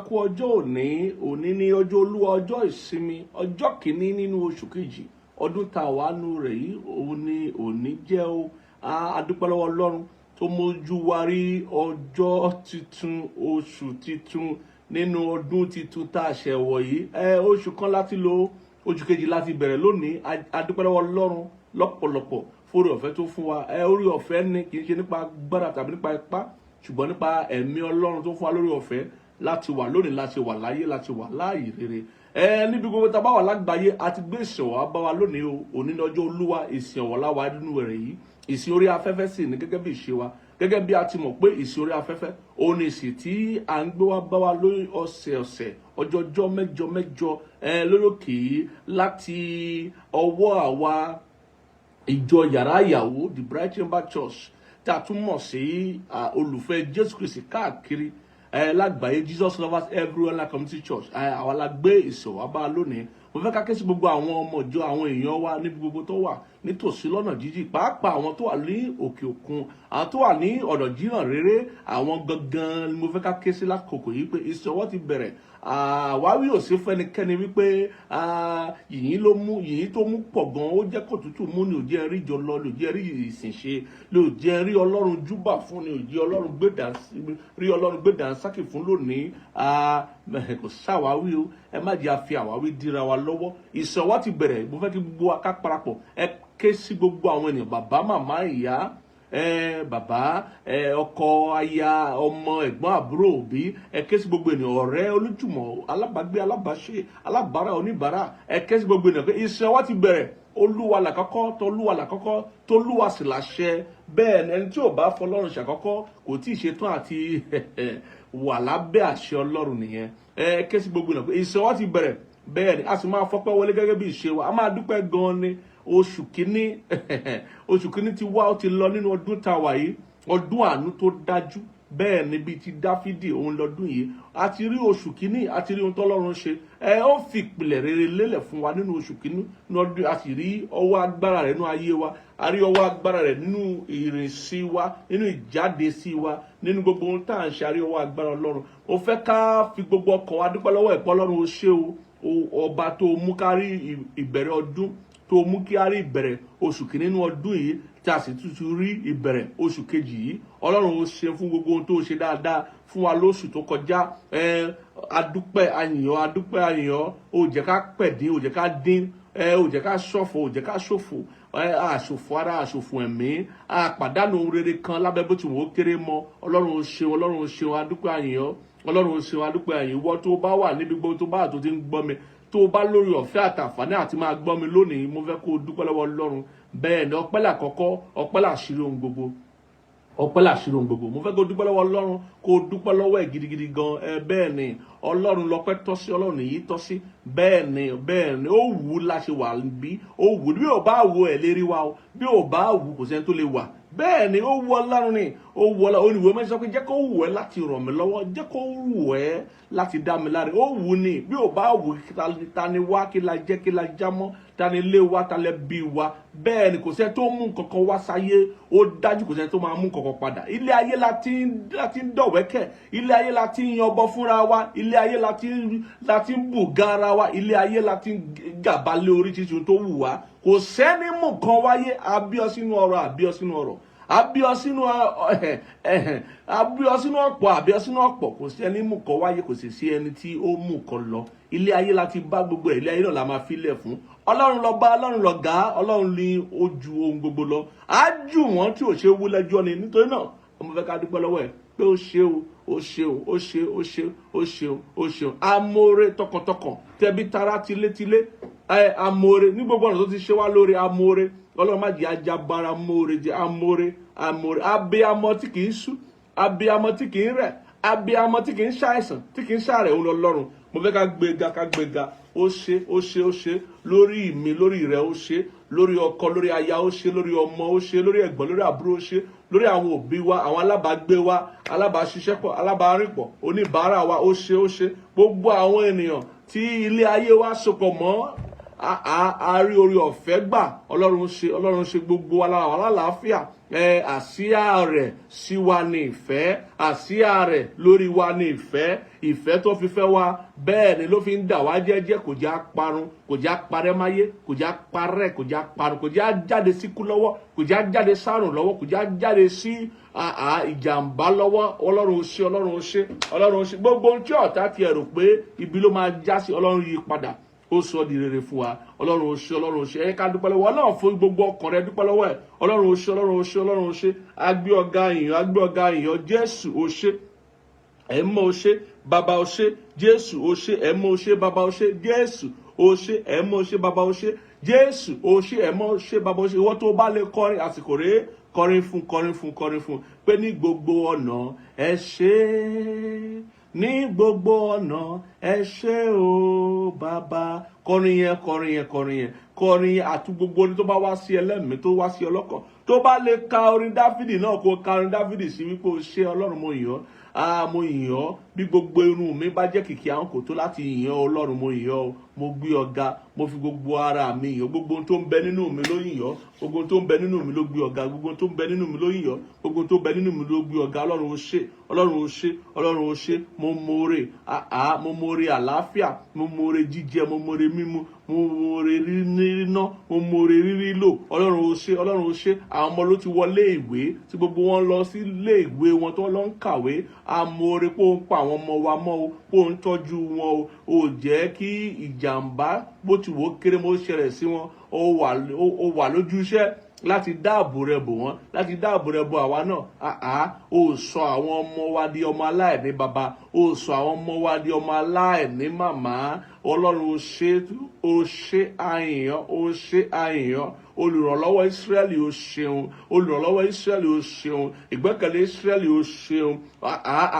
Kú ọjọ́ òní. Òní ní ọjọ́ Olúwa, ọjọ́ ìsinmi, ọjọ́ kìíní nínú oṣù kejì ọdún tá a wà nù rẹ̀ yìí, òun ni òní jẹ́ o. A dúpẹ́ lọ́wọ́ Ọlọ́run tó mójú wa rí ọjọ́ titun, oṣù titun nínú ọdún titun tá a ṣẹ̀ wọ̀ yìí. Ẹ oṣù kan láti lò, oṣù kejì láti bẹ̀rẹ̀ lónìí. A dúpẹ́ lọ́wọ́ Ọlọ́run lọ́pọ̀lọpọ̀ fórí ọ̀fẹ́ tó fún wa. Ẹ orí ọ̀fẹ́ ni, kì í ṣe nípa agbára tàbí nípa ipá, ṣùgbọ́n nípa ẹ̀mí Ọlọ́run tó fún wa lórí ọ̀fẹ́ láti wà lónìí, láti wà láyé, láti wà láàyè rere. Ẹ níbi gbogbo tá a bá wà lágbàáyé, a ti gbé ìsìn ọ̀wá bá wa lónìí o. Òní ní ọjọ́ Olúwa, ìsìn ọ̀wọ̀ láwa nínú rẹ̀ yìí. Ìsìn orí afẹ́fẹ́ sì ní gẹ́gẹ́ bí ìṣe wa, gẹ́gẹ́ bí a ti mọ̀ pé ìsìn orí afẹ́fẹ́ òun ni ìsìn tí à ń gbé wá bá wa lórí ọ̀sẹ̀ ọ̀sẹ̀, ọjọ́jọ́ mẹ́jọ mẹ́jọ, ẹ lórí òkè yìí, láti ọwọ́ àwa ìjọ Yàrá Ìyàwó, The Bride Chamber Church, tí a tún mọ̀ sí Olùfẹ́ Jésù Kristi káàkiri ẹ lágbàáyé, Jesus Lovers Everywhere Online Community Church. Ẹ àwa la gbé ìsọ̀ wá bá lónìí. Mo fẹ́ ká ké sí gbogbo àwọn ọmọ ìjọ, àwọn èèyàn wa níbi gbogbo tó wà nítòsí, lọ́nà jíjìn, pàápàá àwọn tó wà ní òkè òkun, àwọn tó wà ní ọ̀nà jìnnà réré. Àwọn gangan ni mo fẹ́ ká ké sí lákòókò yìí pé ìsọ̀ wọ́n ti bẹ̀rẹ̀. Àwáwí ò sí fẹ́nikẹ́ni wípé yìnyín ló mú, yìnyín tó mú pọ̀ gan, ó jẹ́ kó tútù mú ni ò jẹ́ rí jọ lọ, lò jẹ́ rí ìsìn ṣe, lò jẹ́ rí Ọlọ́run júbà fún ni, ò jẹ́ Ọlọ́run gbé rí Ọlọ́run gbé dànsákì fún lónìí. Kò sáwáwí o, ẹ má jẹ́ àfi àwáwí díra wa lọ́wọ́. Ìsọ̀ wa ti bẹ̀rẹ̀. Mo fẹ́ kí gbogbo wa ká parapọ̀, ẹ ké sí gbogbo àwọn ènìyàn, bàbá, màmá, ìyá, ẹ bàbá, ẹ ọkọ, aya, ọmọ, ẹ̀gbọ́n, àbúrò, òbí. Ẹ ké sí gbogbo ènìyàn, ọ̀rẹ́, olójúmọ̀, alábàágbé, alábàáṣe, alábàárà, oníbàárà. Ẹ ké sí gbogbo ènìyàn pé ìsìn wa ti bẹ̀rẹ̀. Olúwa làkọ́kọ́, tolúwa làkọ́kọ́, tolúwa sì láṣẹ. Bẹ́ẹ̀ ni, ẹni tí ò bá fọlọ́run ṣàkọ́kọ́ kò tí ì ṣetán àti wà lábẹ́ àṣẹ Ọlọ́run nìyẹn. Ẹ ké sí gbogbo ènìyàn pé ìsìn wa ti bẹ̀rẹ̀. Bẹ́ẹ̀ ni, a sì máa fọpẹ́ wọlé gẹ́gẹ́ bí ìṣe wa. A máa dúpẹ́ gan-an ni. Oṣù kínní, oṣù kínní ti wá, ó ti lọ nínú ọdún tá a wà yìí, ọdún àánú tó dájú. Bẹ́ẹ̀ ni, bíi ti Dáfídì òun lọ́dún yìí. A ti rí oṣù kínní, a ti rí ohun tọ́lọ́run ṣe. Ẹ ó fi ìpìlẹ̀ rere lélẹ̀ fún wa nínú oṣù kínní nínú ọdún. A sì rí ọwọ́ agbára rẹ̀ nínú ayé wa, a rí ọwọ́ agbára rẹ̀ nínú ìrìnsí wa, nínú ìjáde sí wa, nínú gbogbo ohun tá à ń ṣe, a rí ọwọ́ agbára Ọlọ́run. Ó fẹ́ ká fi gbogbo ọkàn wa dúpẹ́ lọ́wọ́ ẹ̀pọ́ Ọlọ́run. Ó ṣé o, ọba tó mú ká rí ìbẹ̀rẹ̀ ọdún, tó mú kí a rí ìbẹ̀rẹ̀ oṣù kìíní nínú ọdún yìí, tí a sì tuntun rí ìbẹ̀rẹ̀ oṣù kejì yìí. Ọlọ́run, ó ṣe fún gbogbo ohun tó ṣe dáadáa fún wa lóṣù tó kọjá. Ẹ adúpẹ́, ayìnyọ́, adúpẹ́, ayìnyọ́. Ó jẹ́ ká pẹ̀dín, ó jẹ́ ká dín, ẹ ó jẹ́ ká ṣọ̀fọ̀, ó jẹ́ ká ṣòfò, ẹ àṣòfò ara, àṣòfò ẹ̀mí, àpàdánù ohun rere kan lábẹ́ bó ti wọ́n ó kéré mọ́. Ọlọ́run, ó ṣeun. Ọlọ́run, ó ṣeun. Adúpẹ́, ayìnyọ́. Ọlọ́run, ó ṣeun. Adúpẹ́, ayìnyọ́. Tó bá wà níbi gbogbo tó bá tó ti ń gbọ́ mi, tó bá lórí ọ̀fẹ́ àtàǹfààní àti máa gbọ́ mi lónìí, mo fẹ́ kó o dúpẹ́ lọ́wọ́ Ọlọ́run. Bẹ́ẹ̀ ni, ọpẹ́ làkọ́kọ́, ọpẹ́ làṣírí ohun gbogbo, ọpẹ́ làṣírí ohun gbogbo. Mo fẹ́ kó o dúpẹ́ lọ́wọ́ Ọlọ́run, kó o dúpẹ́ lọ́wọ́ ẹ̀ gidigidi gan. Ẹ bẹ́ẹ̀ ni, Ọlọ́run lọ́pẹ́ tọ́ sí, Ọlọ́run nìyí tọ́ sí. Bẹ́ẹ̀ ni, bẹ́ẹ̀ ni, ó wù ú láṣẹ wà bí ó wù ú. Bí ò bá wù ẹ̀ lérí wa o, bí ò bá wù, kò sẹ́ni tó lè wà. Bẹ́ẹ̀ ni, ó wù Ọlọ́run ni, ó wù Ọlọ́run. Oníwèé mẹ́sàn sọ pé jẹ́ kó wù ẹ́ láti ràn mí lọ́wọ́, jẹ́ kó wù ẹ́ láti dá mi láre. Ó wù ní. Bí ò bá wù, ta ni wá? Kí la jẹ́? Kí la já mọ́? Ta ni lé wa? Ta lẹ bí wa? Bẹ́ẹ̀ ni, kò sẹ́ni tó mú kankan wá sáyé. Ó dájú, kò sẹ́ni tó máa mú kankan padà. Ilé ayé la ti ń dọ̀wẹ́kẹ̀, ilé ayé la ti ń yanbọ fúnra wa, ilé ayé la ti ń bù gara wa, ilé ayé la ti ń gàba lé oríṣiríṣi tó wù wá. Kò sẹ́ni mú kan wáyé. Abíọ́ sínú ọrọ̀, àbíọ́ sínú ọrọ̀, àbíọ́ sínú àbíọ́ sínú ọ̀pọ̀, àbíọ́ sínú ọ̀pọ̀. Kò sí ẹni mú kan wáyé, kò sì sí ẹni tí ó mú kan lọ. Ilé ayé la ti bá gbogbo ẹ̀, ilé ayé náà la máa filẹ̀ fún Ọlọ́run. Lọ bá Ọlọ́run, lọ gá Ọlọ́run ní ojú ohun gbogbo lọ, á jù wọ́n tí ò ṣe wú lẹ́jọ́ ni. Nítorí náà, ọmọ fẹ́ ká dúpẹ́ lọ́wọ́ ẹ̀ pé ó ṣe o, ó ṣe o, ó ṣe, ó ṣe, ó ṣe, ó ṣe. Amóore tọkàntọkàn, tẹbí tará, tilétilé. Ẹ amóore ní gbogbo ọ̀nà tó ti ṣe wá lóore. Amóore. Ọlọ́run má jẹ́ ajá bara móore jẹ́. Amóore, amóore, abiyamọ tí kì í sú, abiyamọ tí kì í rẹ̀, abiyamọ tí kì í ṣàìsàn, tí kì í ṣàrẹ̀, òun lọ́lọ́run. Mo fẹ́ ká gbéga, ká gbéga. Ó ṣe, ó ṣe, ó ṣe lórí mi, lórí rẹ, ó ṣe lórí ọkọ, lórí aya, ó ṣe lórí ọmọ, ó ṣe lórí ẹ̀gbọ́n, lórí àbúrò, ó ṣe lórí àwọn òbí wa, àwọn alábàágbé wa, alábàáṣiṣẹ́pọ̀, alábàárìnpọ̀, oníbàárà wa. Ó ṣe, ó ṣe gbogbo àwọn ènìyàn tí ilé ayé wa sopọ̀ mọ́. A rí orí ọ̀fẹ́ gbà. Ọlọ́run ṣe, Ọlọ́run ṣe. Gbogbo wa la wà lálàáfíà. Ẹ àsíá rẹ̀ sí wa ní ìfẹ́, àsíá rẹ̀ lórí wa ní ìfẹ́. Ìfẹ́ tó fi fẹ́ wa, bẹ́ẹ̀ ni ló fi ń dà wá jẹ́jẹ́. Kò já parun, kò já parẹ́ máyé, kò já parẹ́, kò já parun, kò já jáde síkú lọ́wọ́, kò já jáde sárùn lọ́wọ́, kò já jáde sí ìjàmbá lọ́wọ́. Ọlọ́run ṣe, Ọlọ́run ṣe, Ọlọ́run ṣe. Gbogbo ohun tí ọ̀tá ti ẹ̀rù pé ibi ló máa já sí, Ọlọ́run yí padà, ó sọ di rere fún wa. Ọlọ́run ṣe, Ọlọ́run ṣe. Ẹ ká dúpẹ́ lọ́wọ́ Ọlọ́run fún gbogbo ọkàn rẹ. Dúpẹ́ lọ́wọ́ ẹ̀. Ọlọ́run ṣe, Ọlọ́run ṣe, Ọlọ́run ṣe. Agbé ọ̀gá ìyàn, agbé ọ̀gá ìyàn. Jésù, ó ṣe. Ẹ̀ mọ́, ó ṣe. Bàbá, ó ṣe. Jésù, ó ṣe. Ẹ̀ mọ́, ó ṣe. Bàbá, ó ṣe. Jésù, ó ṣe. Ẹ̀ mọ́, ó ṣe. Bàbá, ó ṣe. Jésù, ó ṣe. Ẹ̀ mọ́, ó ṣe. Bàbá, ó ṣe. Ìwọ tó bá lè kọrin, àsìkò rèé. Kọrin fún, kọrin fún, kọrin fún pé ní gbogbo ọ̀nà ẹ ṣé, ní gbogbo ọ̀nà ẹ ṣé o, Bàbá. Kọrin yẹn, kọrin yẹn, kọrin yẹn, kọrin yẹn. Àti gbogbo orin tó bá wá sí ẹlẹ́mìí, tó wá sí ọlọ́kàn, tó bá lè ka orin Dáfídì náà, kó ka orin Dáfídì sí wípé o ṣé, Ọlọ́run, mo yìn ọ́. Ah, mo yìn ọ́. Bí gbogbo irun mi bá jẹ́ kìkì àwọn, kò tó láti yìn ọ́. Ọlọ́run, mo yìn ọ́, mo gbé ọ ga, mo fi gbogbo ara mi yìn ọ́. Gbogbo ohun tó ń bẹ nínú mi ló yìn ọ́, gbogbo ohun tó ń bẹ nínú mi ló gbé ọ ga, gbogbo ohun tó ń bẹ nínú mi ló yìn ọ́, gbogbo ohun tó ń bẹ nínú mi ló gbé ọ ga. Ọlọ́run, ó ṣé. Ọlọ́run, ó ṣé. Ọlọ́run, ó ṣé. Mo mọ̀ọ́rẹ́ àá, mo mọ̀ọ́rẹ́ àlàáfíà, mo mọ̀ọ́rẹ́ jíjẹ, mo mọ̀ọ́rẹ́ mímu, mo mọ̀ọ́rẹ́ ríná, mo mọ̀ọ́rẹ́ rírí lò. Ọlọ́run, ó ṣé. Ọlọ́run, ó ṣé. Àwọn ọmọ ló ti wọlé ìwé, tí gbogbo wọn lọ sí ilé ìwé wọn tó lọ ń kàwé. Amóore pé ó ń pa àwọn ọmọ wa mọ́ o, pé ó ń tọ́jú wọn o, ò jẹ́ kí ìjàmbá bó ti wò ó kéré mọ́ ṣẹlẹ̀ sí wọn. Ó wà lójú iṣẹ́ láti dáàbò rẹ bò wọ́n, láti dáàbò rẹ bò àwa náà. Àá, ó sọ àwọn ọmọ wa di ọmọ aláìní bàbá, ó sọ àwọn ọmọ wa di ọmọ aláìní màmá. Ọlọ́run, ó ṣe, ó ṣe. Àyàn, ó ṣe. Àyàn, olùrànlọ́wọ́ Ísírẹ́lì, ó ṣeun. Olùrànlọ́wọ́ Ísírẹ́lì, ó ṣeun. Ìgbẹ́kẹ̀lé Ísírẹ́lì, ó ṣeun.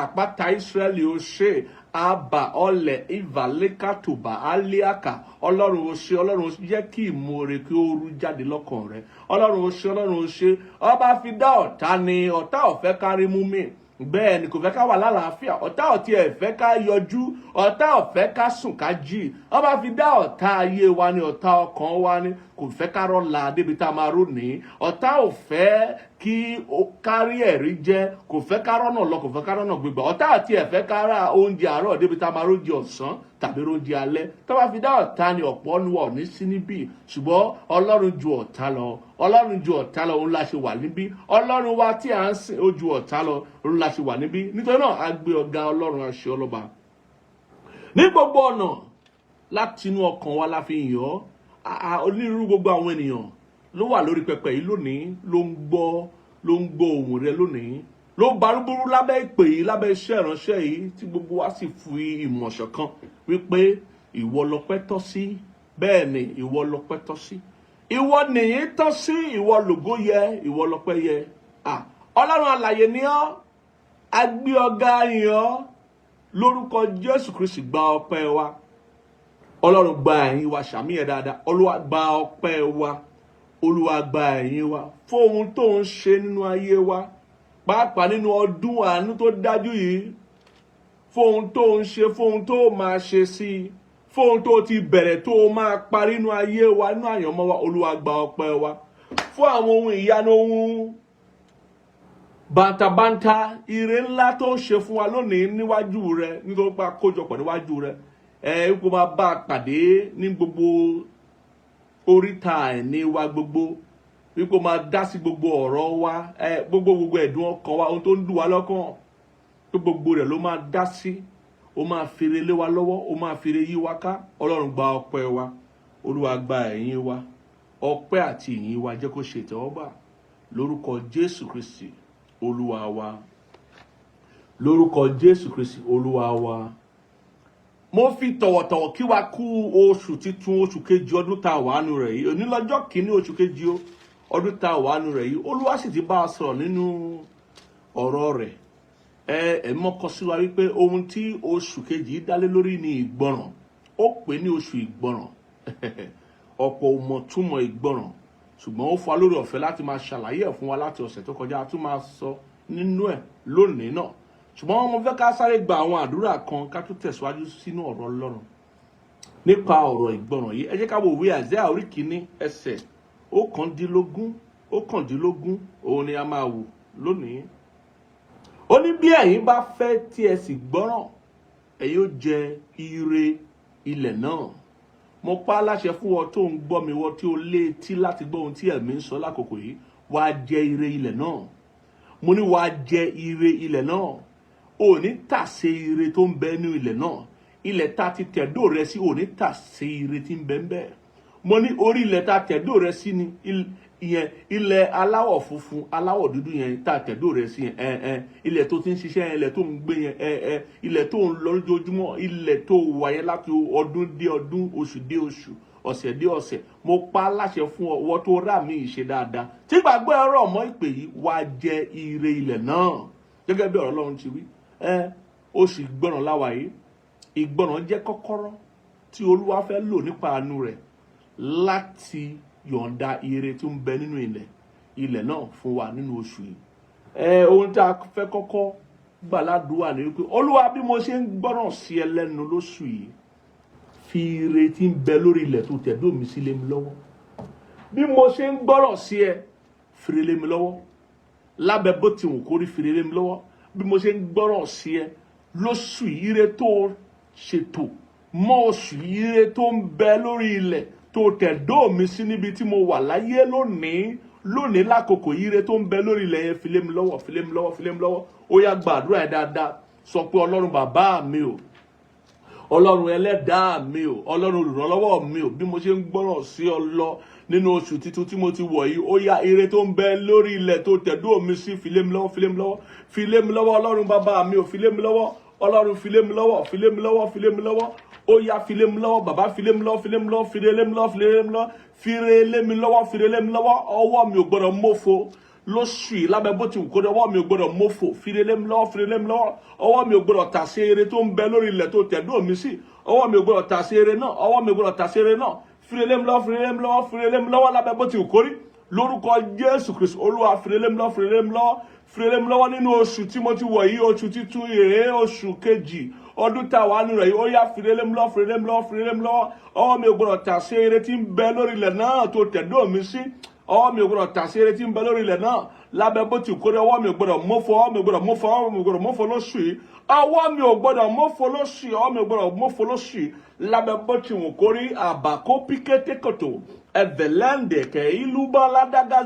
Àpáta Ísírẹ́lì, ó ṣe. Àbà ọlẹ̀ ìvàlẹ́kàtùbà aliaka. Ọlọ́run, ó ṣe. Ọlọ́run, ó ṣe. Jẹ́ kí ìmoore kí ó rú jáde lọ́kàn rẹ. Ọlọ́run, ó ṣe. Ọlọ́run, ó ṣe. Ọba fi dá ọ̀tá ni ọ̀tá ò fẹ́ kárí mú mi, bẹ́ẹ̀ ni kò fẹ́ ká wà lálàáfíà. Ọ̀tá ọ̀tí ẹ̀ fẹ́ ká yọjú, ọ̀tá ò fẹ́ ká sùn ká jí. Ọba fi dá ọ̀tá ayé wa ni, ọ̀tá ọkàn wa ni, kò fẹ́ ká rọ́la débi tá a máa rò ní. Ọ̀tá ò fẹ́ kí kárí ẹ̀rí jẹ́, kò fẹ́ ká rọ́nà lọ, kò fẹ́ ká rọ́nà gbégbá. Ọ̀tá àti ẹ̀ fẹ́ ká ra oúnjẹ àárọ̀ débi tá a máa róúnjẹ ọ̀sán tàbí róúnjẹ alẹ́. Tó bá fi dá ọ̀tá ni, ọ̀pọ̀ nu ọ̀ ní sí níbí. Ṣùgbọ́n Ọlọ́run ju ọ̀tá lọ. Ọlọ́run ju ọ̀tá lọ, òun la ṣe wà níbí. Ọlọ́run wa tí à ń sìn, ó ju ọ̀tá lọ, òun la ṣe wà níbí. Nítorí náà, a gbé ọ̀gá. Ọlọ́run, aṣọ ọlọ́ba ní gbogbo ọ̀nà, láti inú ọkàn wa la fi yàn ọ́. Onírúurú gbogbo àwọn ènìyàn ló wà lórí pẹpẹ yìí lónìí, ló ń gbọ́ ohùn rẹ lónìí, ló ń barúburú lábẹ́ ìpè yìí, lábẹ́ iṣẹ́ ìránṣẹ́ yìí, tí gbogbo wa sì fi ìmọ̀ ṣọ̀kan wípé ìwọ lọpẹ́ tọ́ sí. Bẹ́ẹ̀ ni, ìwọ lọpẹ́ tọ́ sí, ìwọ nìyí tọ́ sí, ìwọ lògo yẹ, ìwọ lọpẹ́ yẹ. Ah, Ọlọ́run alàyè ni ọ́. A gbé ọ̀gá yìn ọ́ lórúkọ Jésù Kristi. Gba ọpẹ́ wa, Ọlọ́run, gba ẹ̀yìn wa. Ṣàmì ẹ̀ dáadáa. Olúwa, gba ọpẹ́ wa. Olúwa, gba ẹ̀yìn wa fún ohun tó ń ṣe nínú ayé wa, pàápàá nínú ọdún àánú tó dájú yìí, fún ohun tó ń ṣe, fún ohun tó máa ṣe sí i, fún ohun tó ti bẹ̀rẹ̀, tó máa parí nínú ayé wa, nínú àyànmọ́ wa. Olúwa, gba ọpẹ́ wa fún àwọn ohun ìyanu, ohun bàǹtàbàǹtà, ire ńlá tó ń ṣe fún wa lónìí níwájú rẹ, nítorí pé a kójọpọ̀ níwájú rẹ. Ẹ kó máa bá a pàdé ní gbogbo oríta àìní wa gbogbo, wípé ó máa dá sí gbogbo ọ̀rọ̀ wa, ẹ gbogbo ẹ̀dùn ọkàn wa, ohun tó ń dùn wá lọ́kàn, tó gbogbo rẹ̀ ló máa dá sí. Ó máa fèrè lé wa lọ́wọ́, ó máa fèrè yí wa ká. Ọlọ́run, gba ọpẹ́ wa. Olúwa, gba ẹ̀yìn wa. Ọpẹ́ àti ìyìn wa, jẹ́ kó ṣe ìtẹ́wọ́gbà lórúkọ Jésù Kristi Olúwa wa, lórúkọ Jésù Kristi Olúwa wa. Mo fi tọ̀wọ̀tọ̀wọ̀ kí wa kú oṣù titun, oṣù kejì ọdún tá a wà nù rẹ̀ yìí. Òní lọ́jọ́ kìíní oṣù kejì o, ọdún tá a wà nù rẹ̀ yìí. Olúwa sì ti bá a sọ̀rọ̀ nínú ọ̀rọ̀ rẹ̀. Ẹ mọ́kọ sí wa wípé ohun tí oṣù kejì dálé lórí ni ìgbọràn. Ó pè ní oṣù ìgbọràn. Ọ̀pọ̀ ò mọ̀ túmọ̀ ìgbọràn, ṣùgbọ́n ó fún wa lórí ọ̀fẹ́ láti máa ṣàlàyé ẹ̀ fún wa láti ọ̀sẹ̀ tó kọjá. A tún máa sọ nínú ẹ̀ lónìí náà, ṣùgbọ́n mo fẹ́ ká sáré gba àwọn àdúrà kan ká tó tẹ̀síwájú sínú ọ̀rọ̀ Ọlọ́run. Nípa ọ̀rọ̀ ìgbọràn yìí, ẹ jẹ́ ká wo ìwé Àìsáyà orí 1 ẹsẹ̀ 19, 19, òun ni a máa wò lónìí. Ó ní, bí ẹ̀yin bá fẹ́ tí ẹ sì gbọ́ràn, ẹ̀yin ó jẹ ire ilẹ̀ náà. Mo pa á láṣẹ fún ọ tó ń gbọ́ mi, wọ́n tí ó létí láti gbọ́ ohun tí ẹ̀mí ń sọ lákòókò yìí, wàá jẹ ire ilẹ̀ náà. Mo ní wàá jẹ ire ilẹ̀ náà. Ò ní tàsé ire tó ń bẹ ní ilẹ̀ náà. Ilẹ̀ tá ti tẹ̀dó rẹ sí, ò ní tàsé ire tí ń bẹ ń bẹ. Mo ní orí ilẹ̀ tá tẹ̀dó rẹ sí ni ìyẹn, ilẹ̀ aláwọ̀ funfun, aláwọ̀ dúdú yẹn tá tẹ̀dó rẹ sí yẹn, ẹ ẹ ilẹ̀ tó ti ń ṣiṣẹ́ yẹn, ilẹ̀ tó ń gbé yẹn, ẹ ẹ ilẹ̀ tó ń lọ lójoojúmọ́, ilẹ̀ tó wà yẹn láti ọdún dé ọdún, oṣù dé oṣù, ọ̀sẹ̀ dé ọ̀sẹ̀. Mo pa á láṣẹ fún ọ, wọ́n tó rà mí ìṣe dáadáa tí gbàgbọ́ ẹ̀rọ ọmọ ìpè yìí, wàá jẹ ire ilẹ̀ náà gẹ́gẹ́ bí ọ̀rọ̀ Ọlọ́run ti wí. Ẹ oṣù ìgbọràn láwa yìí. Ìgbọràn jẹ́ kọ́kọ́rọ́ tí Olúwa fẹ́ lò nípa àánú rẹ̀ láti yọ̀ǹda ire tí ń bẹ nínú ilẹ̀ náà fún wa nínú oṣù yìí. Ẹ ohun tí a fẹ́ kọ́kọ́ gbà ládùúwà ni wípé, Olúwa, bí mo ṣe ń gbọ́ràn sí ẹ lẹ́nu lóṣù yìí, fi ire tí ń bẹ lórí ilẹ̀ tó tẹ̀dó mi sí lé mi lọ́wọ́. Bí mo ṣe ń gbọ́ràn sí ẹ, fìrè lé mi lọ́wọ́. Lábẹ́ bó ti wù kó rí, fìrè lé mi lọ́wọ́. Bí mo ṣe ń gbọ́ràn sí ẹ lóṣù yìí, ire tó ṣètò mọ́ oṣù yìí, ire tó ń bẹ lórí ilẹ̀ tó tẹ̀dó mi sí níbi tí mo wà láyé lónìí lónìí lákòókò yìí, ire tó ń bẹ lórí ilẹ̀ yẹn, fi lé mi lọ́wọ́, fi lé mi lọ́wọ́, fi lé mi lọ́wọ́. Ó yá, gbàdúrà ẹ dáadáa. Sọ pé, Ọlọ́run bàbá mi o, Ọlọ́run ẹlẹ́dàá mi o, Ọlọ́run olùrànlọ́wọ́ mi o, bí mo ṣe ń gbọ́ràn sí ọ lọ nínú oṣù tuntun tí mo ti wọ̀ yìí, ó yá, ire tó ń bẹ lórí ilẹ̀ tó tẹ̀dó mi sí, fi lé mi lọ́wọ́, fi lé mi lọ́wọ́, fi lé mi lọ́wọ́. Ọlọ́run bàbá mi ò, fi lé mi lọ́wọ́. Ọlọ́run, fi lé mi lọ́wọ́, fi lé mi lọ́wọ́, fi lé mi lọ́wọ́. Ó yá, fi lé mi lọ́wọ́. Bàbá, fi lé mi lọ́wọ́, fi lé mi lọ́wọ́, fi lé mi lọ́wọ́, fi lé mi lọ́wọ́, fi lé mi lọ́wọ́, fi lé mi lọ́wọ́. Ọwọ́ mi ò gbọ́dọ̀ mófo lóṣù yìí. Lábẹ́ bó ti wù kó dé, ọwọ́ mi ò gbọ́dọ̀ mófò. Fi lé mi lọ́wọ́, fi lé mi lọ́wọ́. Ọwọ́ mi ò gbọ́dọ̀ tà sí eré tó ń bẹ lórí ilẹ̀ tó tẹ̀dó mi sí. Ọwọ́ mi ò gbọ́dọ̀ tà sí eré náà. Ọwọ́ mi ò gbọ́dọ̀ tà sí eré náà. Fi lé mi lọ́wọ́, fi lé mi lọ́wọ́, fi lé mi lọ́wọ́, lábẹ́ bó ti wù kó rí. Lórúkọ Jésù Kristu Olúwa, fi lé mi lọ́wọ́, fi lé mi lọ́wọ́, fi lé mi lọ́wọ́ nínú oṣù tí mo ti wọ̀ yìí, oṣù títún yìí, oṣù kejì ọdún tá a wà nínú rẹ̀ yìí. Ó yá, fi lé mi lọ́wọ́, fi lé mi lọ́wọ́, fi lé mi lọ́wọ́. Ọwọ́ mi ò gbọ́dọ̀ tà sí eré tí ń bẹ lórí ilẹ̀ náà tó tẹ̀dó mi sí. Ọwọ́ mi ò gbọ́dọ̀ tà sí eré tí ń bẹ lórí ilẹ̀ náà. Lábẹ́ bó ti kórè, ọwọ́ mi ò gbọ́dọ̀ mófo, ọwọ́ mi ò gbọ́dọ̀ mófo, ọwọ́ mi ò gbọ́dọ̀ mófo lóṣù yìí. Ọwọ́ mi ò gbọ́dọ̀ mófo lóṣù yìí. Ọwọ́ mi ò gbọ́dọ̀ mófo lóṣù yìí. Lábẹ́ bó ti wù kórí àbàkó píkété kòtò ẹ̀vẹ̀lẹ́ǹdẹ̀kẹ̀ ìlú bọ́lá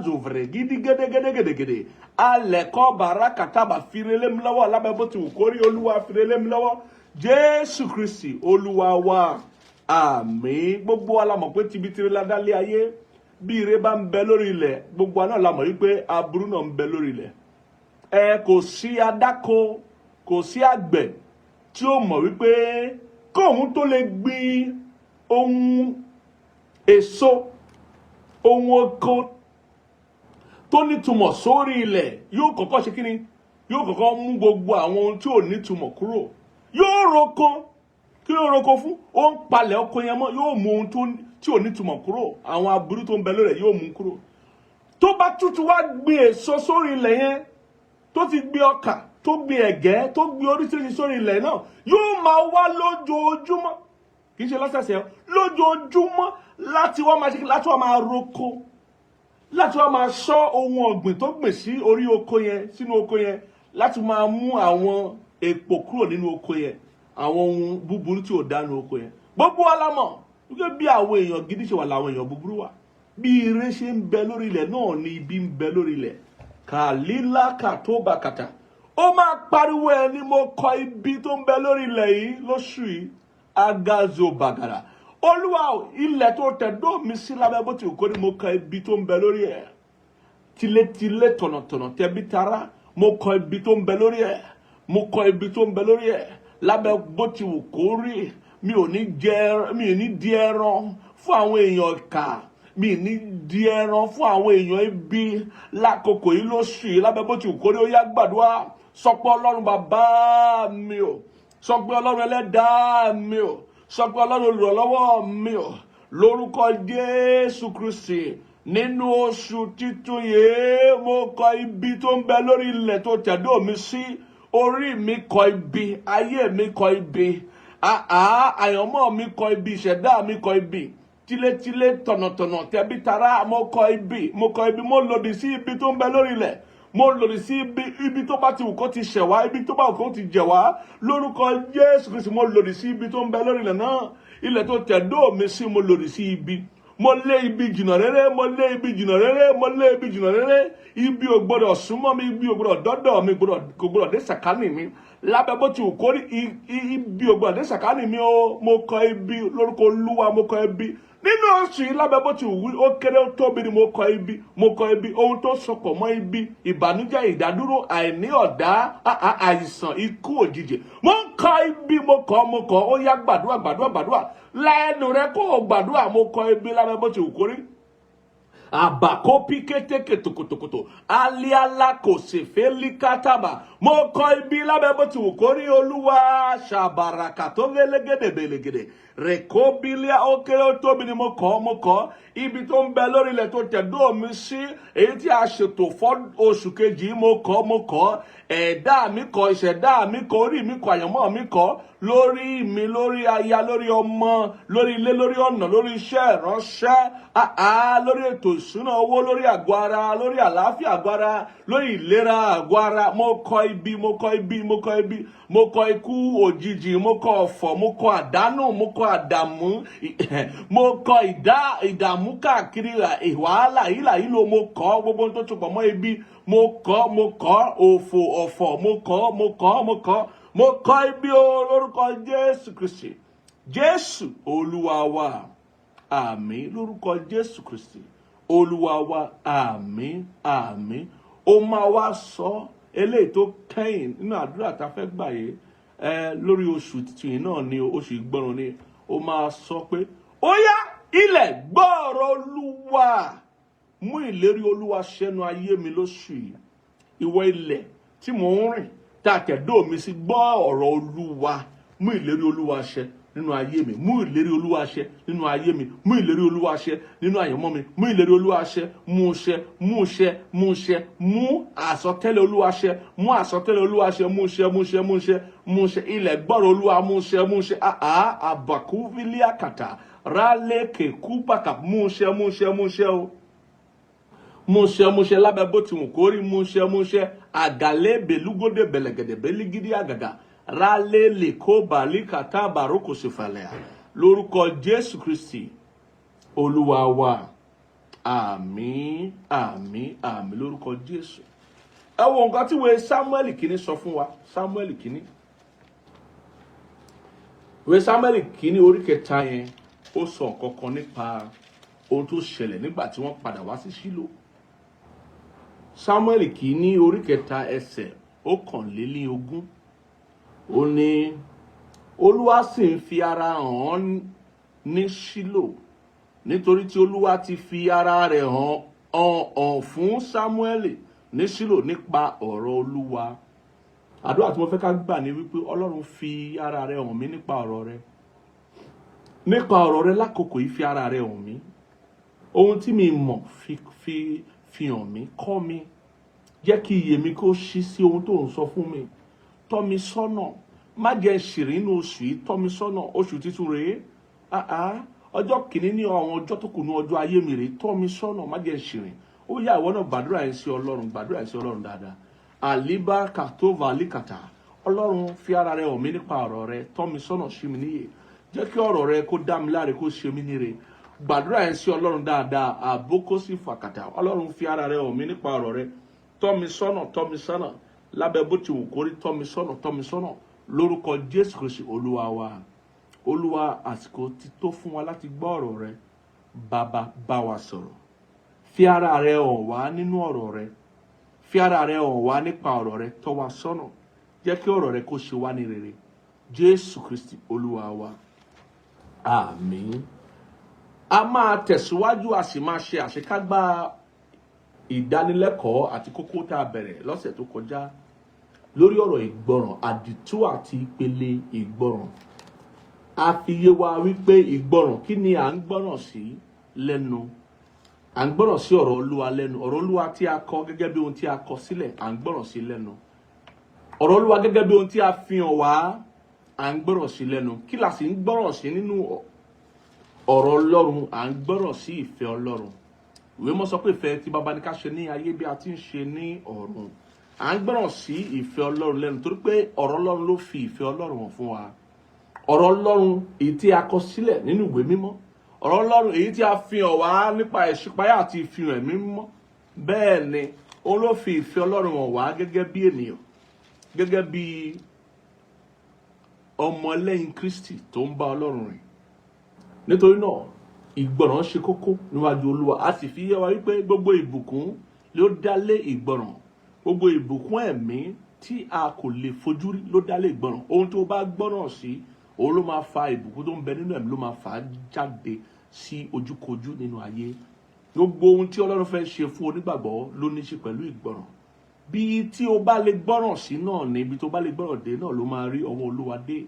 zòvèrè gidigédégédégédé alẹ́kọ́ barakataba. Firelé mi lọ́wọ́ lábẹ́ bó ti wù kórí. Olúwa, firelé mi lọ́wọ́. Jésù Kristi Olúwa wa, àmín. Gbogbo wa la mọ̀ pé tibitire la dálé ayé. Bí ire bá ń bẹ lórí ilẹ̀, gbogbo wa náà la mọ̀ wípé aburú náà ń bẹ lórí ilẹ̀. Ẹ kò sí adáko, kò sí àgbẹ̀ tí ó mọ̀ wípé kóun tó lè gbin ohun èso, ohun oko tó nítumọ̀ sórí ilẹ̀, yóò kọ́kọ́ ṣe kíni? Yóò kọ́kọ́ mú gbogbo àwọn ohun tí ò nítumọ̀ kúrò. Yóò roko. Kí ló roko fún? Ó ń palẹ̀ oko yẹn mọ́. Yóò mú ohun tí ò nítumọ̀ kúrò, àwọn aburú tó ń bẹ lórí ẹ̀, yóò mú kúrò. Tó bá tútù wá gbin èso sórí ilẹ̀ yẹn, tó ti gbin ọkà, tó gbin ẹ̀gẹ́, tó gbin oríṣiríṣi sórí ilẹ̀ náà, yóò máa wá lójoojúmọ́, kì í ṣe lọ́sẹ̀ọ̀sẹ̀, lójoojúmọ́, láti wá máa ṣe, láti wá máa roko, láti wá máa ṣọ́ ohun ọ̀gbìn tó gbìn sí orí oko yẹn, sínú oko yẹn, láti máa mú àwọn èpò kúrò nínú oko yẹn, àwọn ohun búburú tí ò dá nínú oko yẹn. Gbogbo wa la mọ̀ wípé bí àwọn èèyàn gidi ṣe wà làwọn èèyàn búburú wà. Bí ire ṣe ń bẹ lórí ilẹ̀ náà ni ibi ń bẹ lórí ilẹ̀. Kàlílà kàtó bàkàtà, ó máa pariwo ẹ ní, mo kọ ibi tó ń bẹ lórí ilẹ̀ yìí lóṣù yìí. Agazo bàgàrà. Olúwa o, ilẹ̀ tó tẹ̀dó mi sí, lábẹ́ bó ti kó ni, mo kọ ibi tó ń bẹ lórí ẹ̀. Tilétilé, tọ̀nàtọ̀nà, tẹbí tará, mo kọ ibi tó ń bẹ lórí ẹ̀. Mo kọ ibi tó ń bẹ lórí ẹ̀. Lábẹ́ bó ti wù kó rí, mi ò ní jẹ, mi ò ní di ẹran fún àwọn èèyàn ìkà, mi ní di ẹran fún àwọn èèyàn ibi lákòókò yìí, lóṣù yìí, lábẹ́ bó ti wù kó rí. Ó yá, gbàdúrà. Sọ pé, Ọlọ́run bàbá mi o, sọ pé, Ọlọ́run ẹlẹ́dàá mi o, sọ pé, Ọlọ́run olùrànlọ́wọ́ mi o, lórúkọ Jésù Kristi, nínú oṣù títun yìí, mo kọ ibi tó ń bẹ lórí ilẹ̀ tó tẹ̀dó mi sí. Orí mi kọ ibi, ayé mi kọ ibi. Àá, àyànmọ́ mi kọ ibi, ìṣẹ̀dá mi kọ ibi, tilétilé, tọ̀nàtọ̀nà, tẹbí tará, mo kọ ibi, mo kọ ibi. Mo lòdì sí ibi tó ń bẹ lórí ilẹ̀. Mo lòdì sí ibi. Ibi tó bá ti wù kó ti ṣẹ̀ wá, ibi tó bá wù kó ti jẹ̀ wá, lórúkọ Jésù Kristi, mo lòdì sí ibi tó ń bẹ lórí ilẹ̀ náà, ilẹ̀ tó tẹ̀dó mi sí. Mo lòdì sí ibi. Mo lé ibi jìnnà rere. Mo lé ibi jìnnà rere. Mo lé ibi jìnnà rere. Ibi ò gbọdọ̀ súnmọ́ mi. Ibi ò gbọdọ̀ dọ́dọ̀ mi, kò gbọdọ̀ dé sàkánì mi. Lábẹ́ bó ti wù kó rí, ibi ò gbọdọ̀ dé sàkánì mi o. Mo kọ ibi lórúkọ Olúwa. Mo kọ ibi nínú oṣù yìí. Lábẹ́ bó ti wù ó kéré, ó tóbi ni, mo kọ ibi, mo kọ ibi. Ohun tó sopọ̀ mọ́ ibi, ìbànújẹ́, ìdádúró, àìní ọ̀dá, àìsàn, ikú òjijì, mo ń kọ ibi. Mo kọ, mo kọ. Ó yá, gbàdúrà, gbàdúrà, gbàdúrà lẹ́nu rẹ, kó o gbàdúrà. Mo kọ ibi lábẹ́ bó ti wù kó rí. Àbàkópí kétékè tòkòtòkòtò aliala kò sì fẹ́líkátàbà. Mo kọ ibi lábẹ́ bó ti wù kó rí. Olúwa ṣàbàràkà tó vélégédé bèlégédé rèkóbílíà, ó kéré, ó tóbi ni, mo kọ́, mo kọ́. Ibi tó ń bẹ lórí ilẹ̀ tó tẹ̀dó mi sí, èyí tí a ṣètò fọ́ oṣù kejì, mo kọ́, mo kọ́. Ẹ̀dá mi kọ́, ìṣẹ̀dá mi kọ́, orí mi kọ́, àyànmọ́ mi kọ́, lórí mi, lórí aya, lórí ọmọ, lórí ilé, lórí ọ̀nà, lórí iṣẹ́ ìránṣẹ́, lórí ètò ìṣúná owó, lórí àgọ́ ara, lórí àlàáfíà àgọ́ ara, lórí ìlera àgọ́ ara. Mo kọ ibi, mo kọ ibi, mo kọ ibi. Mo kọ ikú òjijì, mo kọ ọ̀fọ̀, mo kọ àdánù, mo kọ àdàmú, mo kọ ìdààmú káàkiri, wàhálà, ìlà ìlò. Mo kọ gbogbo ohun tó tún pọ̀ mọ́ ibi. Mo kọ, mo kọ òfò, ọ̀fọ̀. Mo kọ, mo kọ, mo kọ, mo kọ ibi o, lórúkọ Jésù Kristi. Jésù Olúwa wa, àmín. Lórúkọ Jésù Kristi Olúwa wa, àmín, àmín. Ó máa wá sọ eléyìí tó kẹ́yìn nínú àdúrà tá a fẹ́ gbà yìí ẹ lórí oṣù tuntun yìí náà ni, oṣù ìgbọràn ni. Ó máa sọ pé, ó yá, ilẹ̀, gbọ́ ọ̀rọ̀ Olúwa. Mú ìlérí Olúwa ṣẹ́nu ayé mi lóṣù yìí. Ìwọ ilẹ̀ tí mò ń rìn, tá a tẹ̀dó mi sí, gbọ́ ọ̀rọ̀ Olúwa. Mú ìlérí Olúwa ṣẹ nínú ayé mi. Mú ìlérí Olúwa ṣẹ nínú ayé mi. Mú ìlérí Olúwa ṣẹ nínú àyànmọ́ mi. Mú ìlérí Olúwa ṣẹ. Mú ṣẹ, mú ṣẹ, mú ṣẹ. Mú àsọtẹ́lẹ̀ Olúwa ṣẹ. Mú àsọtẹ́lẹ̀ Olúwa ṣẹ. Mú ṣẹ, mú ṣẹ, mú ṣẹ, mú ṣẹ. Ilẹ̀, gbọ́rọ̀ Olúwa. Mú ṣẹ, mú ṣẹ. Àá àbàkú fílíàkàtà rálẹ̀kẹ̀ kúbàkà. Mú ṣẹ, mú ṣẹ, mú ṣẹ o. Múṣẹ, múṣẹ, lábẹ́ bó ti wù kó rí. Múṣẹ, múṣẹ. Àgàlẹ́ belúgódé bẹ̀lẹ̀gẹ̀dẹ̀ bẹ́lígídí àgàgà rálẹ̀ lè kó bàálí kàtà bàrókò sífàlẹ̀. Lórúkọ Jésù Kristi Olúwa wa, àmín, àmín, àmín, lórúkọ Jésù. Ẹ wo nǹkan tí ìwé Samuel Kìíní sọ fún wa. Samuel Kìíní, ìwé Samuel Kìíní orí kẹta yẹn, ó sọ nǹkan kan nípa ohun tó ṣẹlẹ̀ nígbà tí wọ́n padà wá sí Ṣílò. Samuel Kìíní orí kẹta, ẹsẹ̀ 21, ó ní, Olúwa sì ń fi ara hàn án ní Ṣílò, nítorí tí Olúwa ti fi ara rẹ̀ hàn hàn hàn fún Samuel ní Ṣílò nípa ọ̀rọ̀ Olúwa. Àdúrà tí mo fẹ́ ká gbà ní wípé, Ọlọ́run, fi ara rẹ̀ hàn mí nípa ọ̀rọ̀ rẹ̀, nípa ọ̀rọ̀ rẹ̀ lákòókò yìí. Fi ara rẹ̀ hàn mí. Ohun tí mi mọ̀, fi hàn mí, kọ́ mi. Jẹ́ kí iyè mi kó ṣí sí ohun tó ń sọ fún mi. Tọ́ mi sọ́nà, má jẹ́ ṣìrìn inú oṣù yìí. Tọ́ mi sọ́nà. Oṣù tuntun rèé. Ah ah, ọjọ́ kìíní ní àwọn ọjọ́ tó kù ní ọjọ́ ayé mi rèé. Tọ́ mi sọ́nà, má jẹ́ ṣìrìn. Ó yá, ìwọ náà, gbàdúrà yẹn sí Ọlọ́run. Gbàdúrà yẹn sí Ọlọ́run dáadáa. Àlíbá kàtóvà àlíkàtà. Ọlọ́run, fi ara rẹ hàn mí nípa ọ̀rọ̀ rẹ. Tọ́ mi sọ́nà, ṣí mi níyè. Jẹ́ kí ọ̀rọ̀ rẹ kó dá mi láre, kó ṣe mí níre. Gbàdúrà yẹn sí Ọlọ́run dáadáa. Àbókó sí fàkàtà. Ọlọ́run, fi ara rẹ hàn mí nípa ọ̀rọ̀ rẹ. Tọ́ mi sọ́nà, tọ́ mi sọ́nà, lábẹ́ bó ti wù kórí. Tọ́ mi sọ́nà, tọ́ mi sọ́nà, lórúkọ Jésù Kristi Olúwa wa. Olúwa, àsìkò ti tó fún wa láti gbọ́ ọ̀rọ̀ rẹ. Bàbá, bá wa sọ̀rọ̀. Fi ara rẹ hàn wá nínú ọ̀rọ̀ rẹ. Fi ara rẹ hàn wá nípa ọ̀rọ̀ rẹ. Tọ́ wa sọ́nà. Jẹ́ kí ọ̀rọ̀ rẹ kó ṣe wá ní rere. Jésù Kristi Olúwa wa, àmín. A máa tẹ̀síwájú, a sì máa ṣe àṣekágbá ìdánilẹ́kọ̀ọ́ àti kókó tá a bẹ̀rẹ̀ lọ́sẹ̀ tó kọjá lórí ọ̀rọ̀ ìgbọràn, àdìtú àti ìpele ìgbọràn. A fi yé wa wípé ìgbọràn, kí ni à ń gbọ́ràn sí lẹ́nu? À ń gbọ́ràn sí ọ̀rọ̀ Olúwa lẹ́nu. Ọ̀rọ̀ Olúwa tí a kọ gẹ́gẹ́ bí ohun tí a kọ sílẹ̀, à ń gbọ́ràn sí lẹ́nu. Ọ̀rọ̀ Olúwa gẹ́gẹ́ bí ohun tí a fi hàn wá, à ń gbọ́ràn sí lẹ́nu. À ń gbọ́rọ̀ sí lẹ́nu. Kí la sì ń gbọ́rọ̀ sí nínú ọ̀rọ̀ Ọlọ́run? À ń gbọ́rọ̀ sí ìfẹ́ Ọlọ́run. Ìwé mọ́ sọ pé ìfẹ́ tí Baba ní ká ṣe ní ayé bí a ti ń ṣe ní ọ̀run. À ń gbọ́rọ̀ sí ìfẹ́ Ọlọ́run lẹ́nu torí pé ọ̀rọ̀ Ọlọ́run ló fi ìfẹ́ Ọlọ́run hàn fún wa. Ọ̀rọ̀ Ọlọ́run èyí tí a kọ sílẹ̀ nínú ìwé mímọ́, ọ̀rọ̀ Ọlọ́run èyí tí a fi hàn wá nípa ìṣípayá àti ìfihàn Ẹ̀mí Mímọ́, bẹ́ẹ̀ ni òun ló fi ìfẹ́ Ọlọ́run hàn wá gẹ́gẹ́ bí ènìyàn, gẹ́gẹ́ bí ọmọlẹ́yìn Kristi tó ń bá Ọlọ́run rìn. Nítorí náà, ìgbọràn ṣe kókó níwájú Olúwa. A sì fi yé wa wípé gbogbo ìbùkún ló dá lé ìgbọràn. Gbogbo ìbùkún ẹ̀mí tí a kò lè fojú rí ló dá lé ìgbọràn. Ohun tó bá gbọ́ràn sí, òun ló máa fa ìbùkún tó ń bẹ nínú ẹ̀mí, ló máa fà á jáde sí ojúkojú nínú ayé. Gbogbo ohun tí Ọlọ́run fẹ́ ṣe fún onígbàgbọ́ ló ní í ṣe pẹ̀lú ìgbọràn. Bí tí o bá lè gbọ́ràn sí náà ní ibi tó bá lè gbọ́ràn dé náà ló máa rí ọwọ́ Olúwa dé.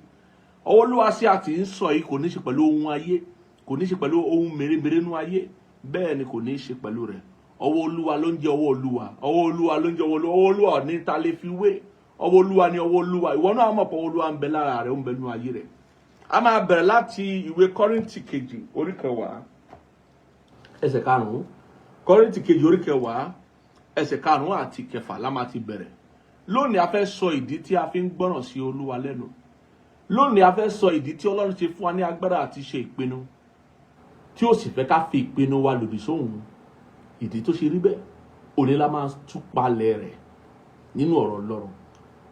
Ọwọ́ Olúwa sí àti ń sọ yìí kò ní ṣe pẹ̀lú ohun ayé, kò ní ṣe pẹ̀lú ohun mèremère nínú ayé, bẹ́ẹ̀ ni kò ní ṣe pẹ̀lú rẹ̀. Ọwọ́ Olúwa ló ń jẹ́ ọwọ́ Olúwa. Ọwọ́ Olúwa ló ń jẹ́ ọwọ́ Olúwa. Ọwọ́ Olúwa ò ní ta lè fi wé. Ọwọ́ Olúwa ni ọwọ́ Olúwa. Ìwọ náà mọ̀ pé ọwọ́ Olúwa ń bẹ lára rẹ̀, ó ń bẹ nínú ayé rẹ̀. A máa bẹ̀rẹ̀ láti ìwé Kọ́ríńtì kejì orí 10 ẹsẹ̀ 5. Kọ́ríńtì kejì orí 10 ẹsẹ̀ 5 àti 6 la máa ti bẹ̀rẹ̀ lónìí. A fẹ́ sọ ìdí tí a fi ń gbọ́ràn sí Olúwa lẹ́nu lónìí. A fẹ́ sọ ìdí tí Ọlọ́run ti fún wa ní agbára àti ṣe ìpinnu, tí ó sì fẹ́ ká fi ìpinnu wa lòdì sóhun. Ìdí tó ṣe rí bẹ́ẹ̀, òní la máa tú palẹ̀ rẹ̀ nínú ọ̀rọ̀ Ọlọ́run.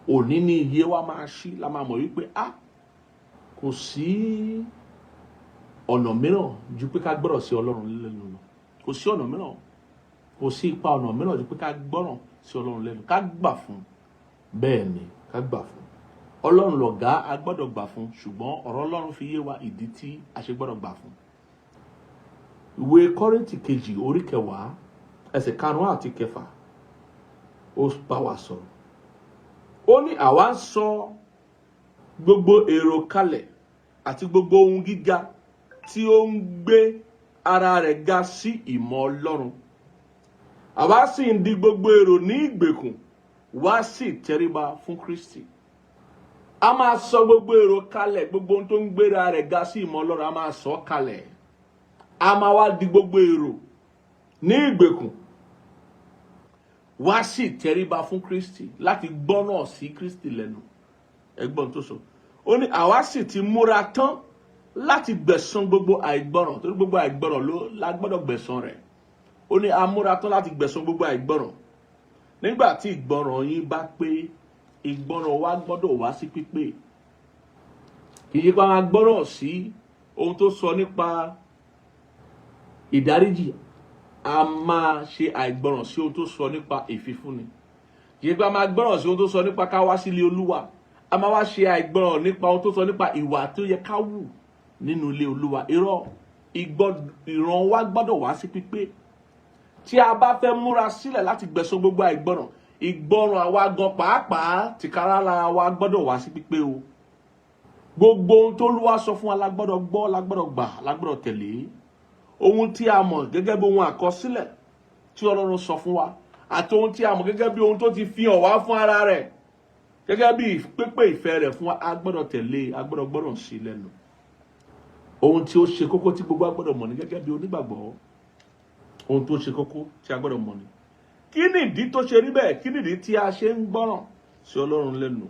Òní ní iye wa máa ṣí, la máa mọ̀ wípé a kò sí ọ̀nà mìíràn ju pé ká gbọ́rọ̀ sí Ọlọ́run lẹ́nu lọ. Kò sí ọ̀nà mìíràn, kò sí ipa ọ̀nà mìíràn ju pé ká gbọ́ràn sí Ọlọ́run lẹ́nu, ká gbà fún. Bẹ́ẹ̀ ni, ká gbà fún Ọlọ́run lọ̀gá. A gbọ́dọ̀ gbà fún, ṣùgbọ́n ọ̀rọ̀ Ọlọ́run fi yé wa ìdí tí a ṣe gbọ́dọ̀ gbà fún. Ìwé Kọ́ríńtì kejì orí 10 ẹsẹ̀ 5 àti 6, ó bá wa sọ̀rọ̀. Ó ní, "Àwa ń sọ gbogbo èrò kalẹ̀ àti gbogbo ohun gíga tí ó ń gbé ara rẹ̀ ga sí ìmọ̀ Ọlọ́run. Àwa sì ń di gbogbo èrò ní ìgbèkùn wá sí ìtẹríba fún Kristi." A máa sọ gbogbo èrò kalẹ̀, gbogbo ohun tó ń gbéra rẹ̀ ga sí ìmọ̀ Ọlọ́run, a máa sọ kalẹ̀. A máa wá di gbogbo èrò ní ìgbèkùn wá sí ìtẹríba fún Kristi, láti gbọ́nà sí Kristi lẹ́nu. Ẹgbọ́n tó sọ, ó ní, "Àwa sì ti múra tán láti gbẹ̀san gbogbo àìgbọràn," torí gbogbo àìgbọràn ló la gbọ́dọ̀ gbẹ̀san rẹ̀. Ó ní, "A múra tán láti gbẹ̀san gbogbo àìgbọràn nígbà tí ìgbọràn yín bá pé." Ìgbọràn wa gbọ́dọ̀ wá sí pípé. Kì í ṣe pé a gbọ́ràn sí ohun tó sọ nípa ìdáríjì, a máa ṣe àìgbọràn sí ohun tó sọ nípa ìfifúnni. Kì í ṣe pé a máa gbọ́ràn sí ohun tó sọ nípa ká wá sílé Olúwa, a máa wá ṣe àìgbọràn nípa ohun tó sọ nípa ìwà tó yẹ ká wù nínú ilé Olúwa. Irọ́. Ìran wa gbọ́dọ̀ wá sí pípé tí a bá fẹ́ múra sílẹ̀ láti gbẹ̀san gbogbo àìgbọràn. Ìgbọràn àwa gan pàápàá tìkára lára wa gbọ́dọ̀ wá sí pípé o. Gbogbo ohun tó Olúwa sọ fún wa la gbọ́dọ̀ gbọ́, la gbọ́dọ̀ gbà, la gbọ́dọ̀ tẹ̀lé. Ohun tí a mọ̀ gẹ́gẹ́ bí ohun àkọsílẹ̀ tí Ọlọ́run sọ fún wa, àti ohun tí a mọ̀ gẹ́gẹ́ bí ohun tó ti fi hàn wá fún ara rẹ̀, gẹ́gẹ́ bí pípé ìfẹ́ rẹ̀ fún wa, a gbọ́dọ̀ tẹ̀lé, a gbọ́dọ̀ gbọ́dọ̀ sí lẹ́nu. Ohun tí ó ṣe kókó tí gbogbo a gbọ́dọ̀ mọ̀ ní gẹ́gẹ́ bí onígbàgbọ́, ohun tó ṣe kókó tí a gbọ́dọ̀ mọ̀ ní, kí nìdí tó ṣe rí bẹ́ẹ̀? Kí nìdí tí a ṣe ń gbọ́ràn sí Ọlọ́run lẹ́nu?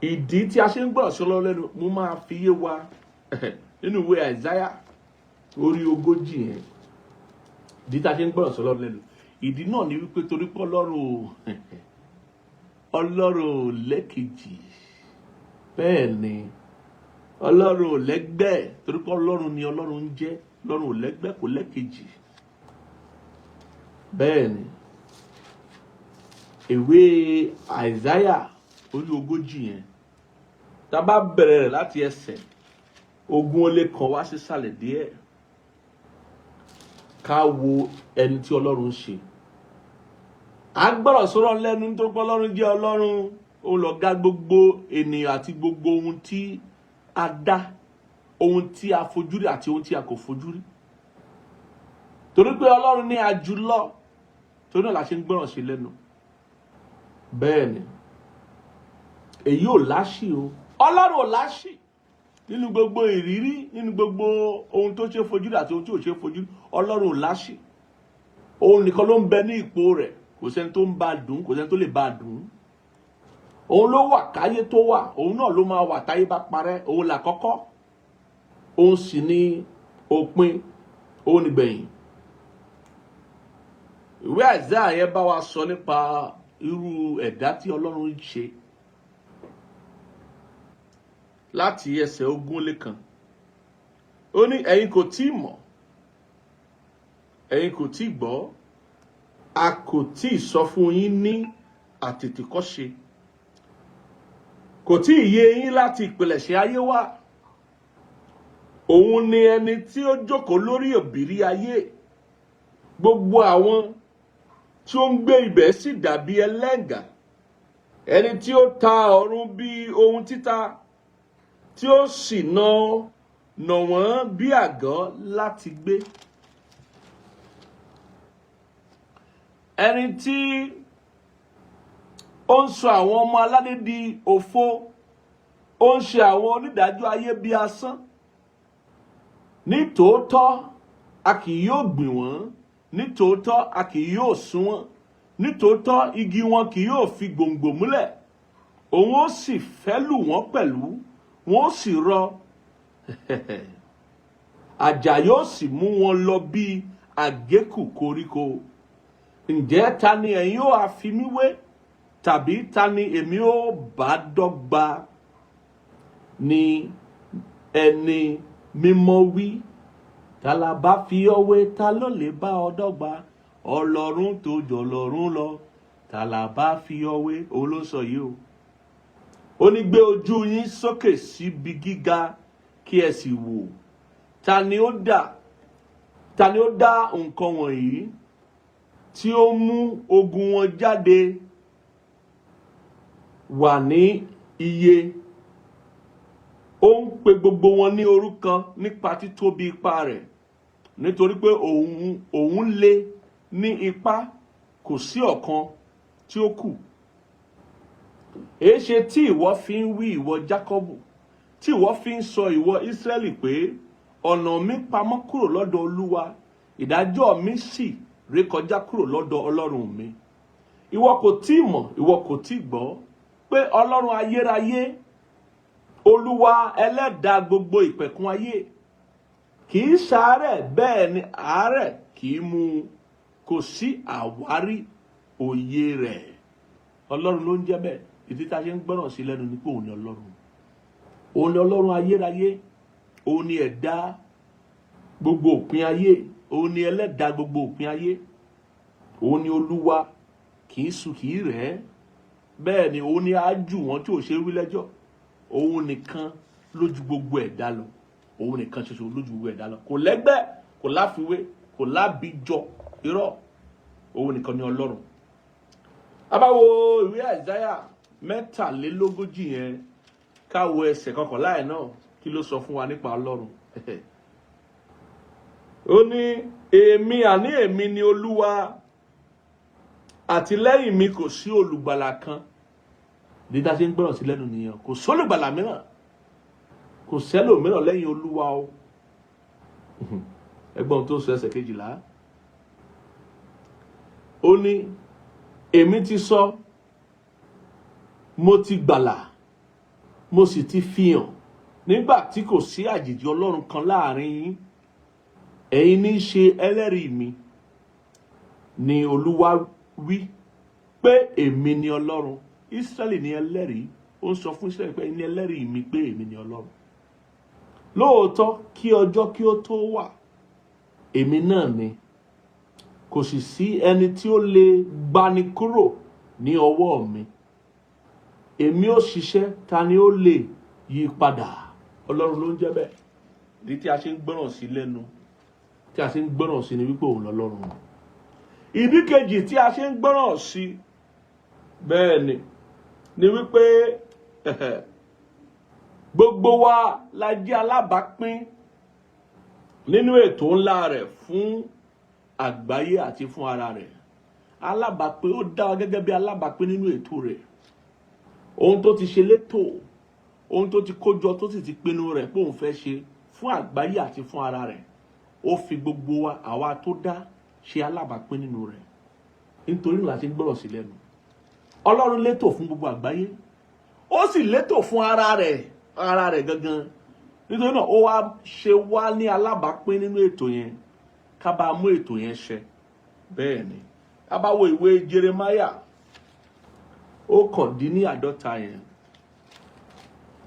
Ìdí tí a ṣe ń gbọ́ràn sí Ọlọ́run lẹ́nu, mo máa fi yé wa nínú ìwé Àìsáyà orí 40 yẹn. Ìdí tí a ṣe ń gbọ́ràn sí Ọlọ́run lẹ́nu, ìdí náà ni wípé torí pé Ọlọ́run ò lẹ́kejì. Bẹ́ẹ̀ ni, Ọlọ́run ò lẹ́gbẹ́, torí pé Ọlọ́run ni Ọlọ́run ń jẹ́. Ọlọ́run ò lẹ́gbẹ́, kò lẹ́kejì. Bẹ́ẹ̀ ni, ìwé Àìsáyà orí 40 yẹn, tá a bá bẹ̀rẹ̀ rẹ̀ láti ẹsẹ̀ 21 wá sísàlẹ̀ díẹ̀, ká wo ẹni tí Ọlọ́run ń ṣe. A gbọ́dọ̀ sọ̀rọ̀ lẹ́nu nítorí pé Ọlọ́run jẹ́ Ọlọ́run. Òun lọ̀gá gbogbo ènìyàn àti gbogbo ohun tí a dá, ohun tí a fojú rí àti ohun tí a kò fojú rí, torí pé Ọlọ́run ní àjùlọ. Torí náà la ṣe ń gbọ́ràn sí lẹ́nu. Bẹ́ẹ̀ ni, èyí ò láṣì o. Ọlọ́run ò láṣì nínú gbogbo ìrírí, nínú gbogbo ohun tó ṣe fojú rí àti ohun tí ò ṣe fojú rí. Ọlọ́run ò láṣì. Òun nìkan ló ń bẹ ní ipò rẹ̀. Kò sẹ́ni tó ń bá a dùn, kò sẹ́ni tó lè bá a dùn. Òun ló wà káyé tó wà, òun náà ló máa wà táyé bá parẹ́. Òun là kọ́kọ́, òun sì ní òpin, òun nígbẹ̀yìn. Ìwé Àìsáyà yẹn bá wa sọ nípa irú ẹ̀dá tí Ọlọ́run ń ṣe láti ẹsẹ̀ 21. Ó ní, "Ẹ̀yin kò tí ì mọ̀, ẹ̀yin kò tí ì gbọ́, a kò tí ì sọ fún yín ní àtètèkọ́ṣe, kò tí ì yé yín láti ìpilẹ̀ṣẹ̀ ayé wá. Òun ni ẹni tí ó jókòó lórí òbírí ayé, gbogbo àwọn tí ó ń gbé ibẹ̀ sì dàbí ẹlẹ́ǹgà. Ẹni tí ó ta ọ̀run bí ohun títa, tí ó sì nà wọ́n bí àgọ́ láti gbé. Ẹni tí ó ń sọ àwọn ọmọ aládé di òfo, ó ń ṣe àwọn onídàájọ́ ayé bí asán. Nítòótọ́ a kì yóò gbìn wọ́n, nítòótọ́ a kì yóò sun wọ́n, nítòótọ́ igi wọn kì yóò fi gbòǹgbò múlẹ̀. Òun ó sì fẹ́ lù wọ́n pẹ̀lú, wọn ó sì rọ, àjà yóò sì mú wọn lọ bí àgékù koríko. Ǹjẹ́ ta ni ẹ̀yin ó ha fi mí wé, tàbí ta ni èmi ó bá dọ́gba ni ẹni mímọ́ wí? Ta la bá fi ọ́ wé? Ta ló lè bá ọ dọ́gba? Ọlọ́run tó jọ Ọlọ́run lọ, ta la bá fi ọ́ wé?" Òun ló sọ yìí o. Ó ní, "Gbé ojú yín sókè síbi gíga kí ẹ sì wò. Ta ni ó dá nǹkan wọ̀nyí, tí ó mú ogun wọn jáde wà ní iye? Ó ń pe gbogbo wọn ní orúkọ nípa títóbi ipá rẹ̀, nítorí pé òun lé ní ipá, kò sí ọ̀kan tí ó kù. Èéṣe tí ìwọ fi ń wí, ìwọ Jákọ́bù, tí ìwọ fi ń sọ, ìwọ Ísírẹ́lì, pé ọ̀nà mi pamọ́ kúrò lọ́dọ̀ Olúwa, ìdájọ́ mi sì rékọjá kúrò lọ́dọ̀ Ọlọ́run mi? Ìwọ kò tí ì mọ̀, ìwọ kò tí ì gbọ́ pé Ọlọ́run ayérayé, Olúwa ẹlẹ́dàá gbogbo ìpẹ̀kun ayé, kì í ṣàárẹ̀, bẹ́ẹ̀ ni àárẹ̀ kì í mú un, kò sí àwárí òye rẹ̀." Ọlọ́run ló ń jẹ́ bẹ́ẹ̀. Ìdí tá a ṣe ń gbọ́ràn sí lẹ́nu ni pé òun ni Ọlọ́run. Òun ni Ọlọ́run ayérayé, òun ni ẹ̀dá gbogbo òpin ayé, òun ni ẹlẹ́dàá gbogbo òpin ayé, òun ni Olúwa, kì í sùn, kì í rẹ̀ ẹ́. Bẹ́ẹ̀ ni òun ni ájù wọn tí ò ṣe wí lẹ́jọ́. Òun nìkan lójú gbogbo ẹ̀dá lọ, òun nìkan ṣoṣo lójú gbogbo ẹ̀dá lọ. Kò lẹ́gbẹ́, kò láfiwé, kò lábìjọ irọ́. Òun nìkan ni Ọlọ́run. Abáwo ìwé Àìsáyà 43 yẹn, káwo ẹsẹ̀ 11 ẹ̀ náà, kí ló sọ fún wa nípa Ọlọ́run? Ó ní, "Èmi, àní èmi ni Olúwa, àti lẹ́yìn mi kò sí olùgbàlà kan." Bí tá a ṣe ń gbọ́ràn sí lẹ́nu nìyẹn. Kò sólùgbàlà mìíràn, kò sẹ́lòmíràn lẹ́yìn Olúwa o. Ẹgbọ́n tó sọ, ẹsẹ̀ 12, ó ní, "Èmi ti sọ, mo ti gbàlà, mo sì ti fi hàn nígbà tí kò sí àjèjì Ọlọ́run kan láàrin yín. Ẹ̀yin ní í ṣe ẹlẹ́rìí mi, ni Olúwa wí, pé èmi ni Ọlọ́run." Ísírẹ́lì ní ẹlẹ́rìí. Ó ń sọ fún Ísírẹ́lì pé ẹ̀yin ní ẹlẹ́rìí mi pé èmi ni Ọlọ́run. Lóòótọ́, kí ọjọ́ kí ó tó wà, èmi náà ni. Kò sì sí ẹni tí ó lè gbani kúrò ní ọwọ́ mi. Èmi ó ṣiṣẹ́, ta ni ó lè yí padà? Ọlọ́run ló ń jẹ́ bẹ́ẹ̀. Ìdí tí a ṣe ń gbọ́ràn sí lẹ́nu, tí a ṣe ń gbọ́ràn sí ni wípé òun lọ́lọ́run. Ìdí kejì tí a ṣe ń gbọ́ràn sí bẹ́ẹ̀ ni wípé gbogbo wa la jẹ́ alábàápín nínú ètò ńlá rẹ̀ fún àgbáyé àti fún ara rẹ̀. Alábàápín, ó dá wa gẹ́gẹ́ bí alábàápín nínú ètò rẹ̀, ohun tó ti ṣe létò. Ohun tó ti kójọ tó sì ti pinnu rẹ̀ pé òun fẹ́ ṣe fún àgbáyé àti fún ara rẹ̀, ó fi gbogbo wa, àwa tó dá, ṣe alábàápín nínú rẹ̀. Nítorí náà la ṣe ń gbọ́rọ̀ sí lẹ́nu. Ọlọ́run létò fún gbogbo àgbáyé, ó sì létò fún ara rẹ̀ gangan. Nítorí náà, ó wá ṣe wá ní alábàápín nínú ètò yẹn, ká bá mú ètò yẹn ṣẹ. Bẹ́ẹ̀ ni, ká bá wo ìwé Jeremiah 49 yẹn,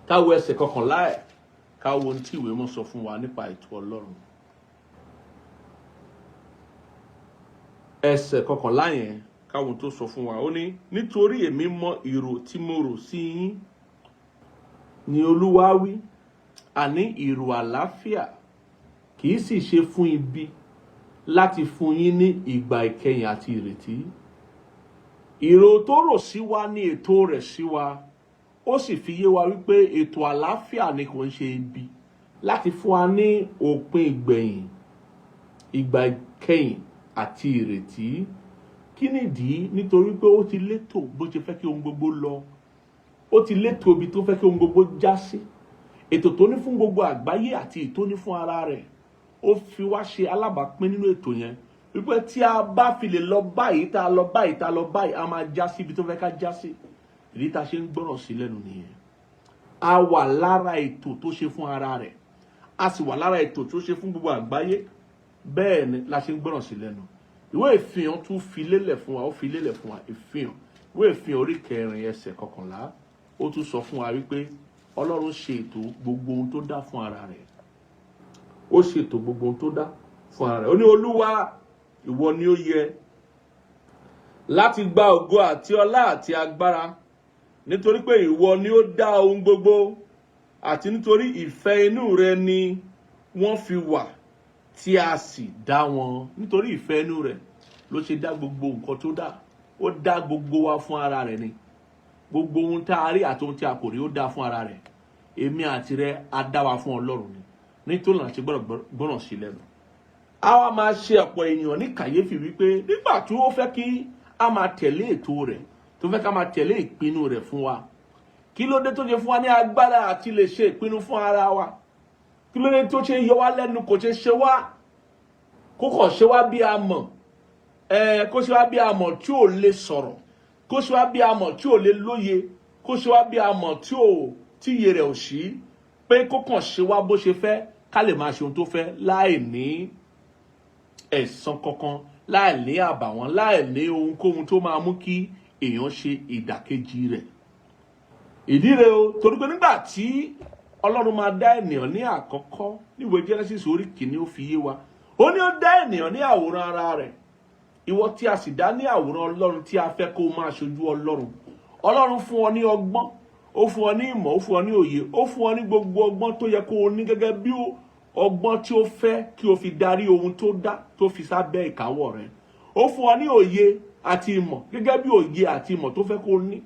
ká wo ẹsẹ̀ 11 ẹ̀, ká wo ohun tí ìwé mọ́ sọ fún wa nípa ètò Ọlọ́run. Ẹsẹ̀ 11 yẹn, ká wo ohun tó sọ fún wa. Ó ní, "Nítorí èmi mọ ìrò tí mo rò sí yín, ni Olúwa wí, àní ìrò àlàáfíà, kì í sì ṣe fún ibi, láti fún yín ní ìgbà ìkẹyìn àti ìrètí." Ìrò tó rò sí wa ní ètò rẹ̀ sí wa. Ó sì fi yé wa wípé ètò àlàáfíà ni, kò ń ṣe ibi, láti fún wa ní òpin ìgbẹ̀yìn, ìgbà ìkẹyìn àti ìrètí. Kí nìdí? Nítorí pé ó ti létò bó ṣe fẹ́ kí ohun gbogbo lọ, ó ti létò ibi tó fẹ́ kí ohun gbogbo já sí, ètò tó ní fún gbogbo àgbáyé àti ètò ní fún ara rẹ̀. Ó fi wá ṣe alábàápín nínú ètò yẹn, wípé tí a bá fi lè lọ báyìí, tá a lọ báyìí, tá a lọ báyìí, a máa já sí ibi tó fẹ́ ká já sí. Ìdí tá a ṣe ń gbọ́ràn sí lẹ́nu nìyẹn. A wà lára ètò tó ṣe fún ara rẹ̀, a sì wà lára ètò tó ṣe fún gbogbo àgbáyé. Bẹ́ẹ̀ ni la ṣe ń gbọ́ràn sí lẹ́nu. Ìwé Ìfihàn tún fi lélẹ̀ fún wa, ó fi lélẹ̀ fún wa. Ìfihàn, ìwé Ìfihàn orí 4 ẹsẹ̀ 11, ó tún sọ fún wa wípé Ọlọ́run ṣe ètò gbogbo ohun tó dá fún ara rẹ̀. Ó ṣètò gbogbo ohun tó dá fún ara rẹ̀. Ó ní, "Olúwa, ìwọ ni ó yẹ láti gba ògo àti ọlá àti agbára, nítorí pé ìwọ ni ó dá ohun gbogbo, àti nítorí ìfẹ́ inú rẹ ni wọ́n fi wà, tí a sì dá wọn." Nítorí ìfẹ́ inú rẹ̀ ló ṣe dá gbogbo nǹkan tó dá. Ó dá gbogbo wa fún ara rẹ̀ ni. Gbogbo ohun tá a rí àti ohun tí a kò rí, ó dá fún ara rẹ̀. Èmi àti rẹ, a dá wa fún Ọlọ́run ni. Nítorí náà ṣe gbọ́dọ̀ gbọ́ràn sí lẹ́nu. A wá máa ṣe ọ̀pọ̀ ènìyàn ní kàyéfì wípé nígbà tí ó fẹ́ kí a máa tẹ̀lé ètò rẹ̀, tó fẹ́ ká máa tẹ̀lé ìpinnu rẹ̀ fún wa, kí ló dé tó ṣe fún wa ní agbára àti lè ṣe ìpinnu fún ara wa? Kí ló dé tó ṣe yọ wá lẹ́nu? Kò ṣe ṣe wá, kó kàn ṣe wá bí a mọ̀ ẹ, kó ṣe wá bí a mọ̀ tí ò lè sọ̀rọ̀, kó ṣe wá bí a mọ̀ tí ò lè lóye, kó ṣe wá bí a mọ̀ tí ò tíye rẹ̀ ò sí, pé kó kàn ṣe wá bó ṣe fẹ́, ká lè máa ṣe ohun tó fẹ́ láì ní ẹ̀san kankan, láì ní àbàwọ́n, láì ní ohunkóhun tó máa mú kí èèyàn ṣe ìdàkejì rẹ̀? Ìdí rẹ̀ o, torí pé nígbà tí Ọlọ́run máa dá ènìyàn ní àkọ́kọ́, níwèé Genesis orí 1, ó fi yé wa, ó ní ó dá ènìyàn ní àwòrán ara rẹ̀. Ìwọ tí a sì dá ní àwòrán Ọlọ́run, tí a fẹ́ kó o máa ṣojú Ọlọ́run, Ọlọ́run fún ọ ní ọgbọ́n, ó fún ọ ní ìmọ̀, ó fún ọ ní òye, ó fún ọ ní gbogbo ọgbọ́n tó yẹ kó o ní, gẹ́gẹ́ bí ọgbọ́n tí ó fẹ́ kí o fi darí ohun tó dá, tó fi sábẹ́ ìkáwọ́ rẹ̀. Ó fún ọ ní òye àti ìmọ̀, gẹ́gẹ́ bí òye àti ìmọ̀ tó fẹ́ kó o ní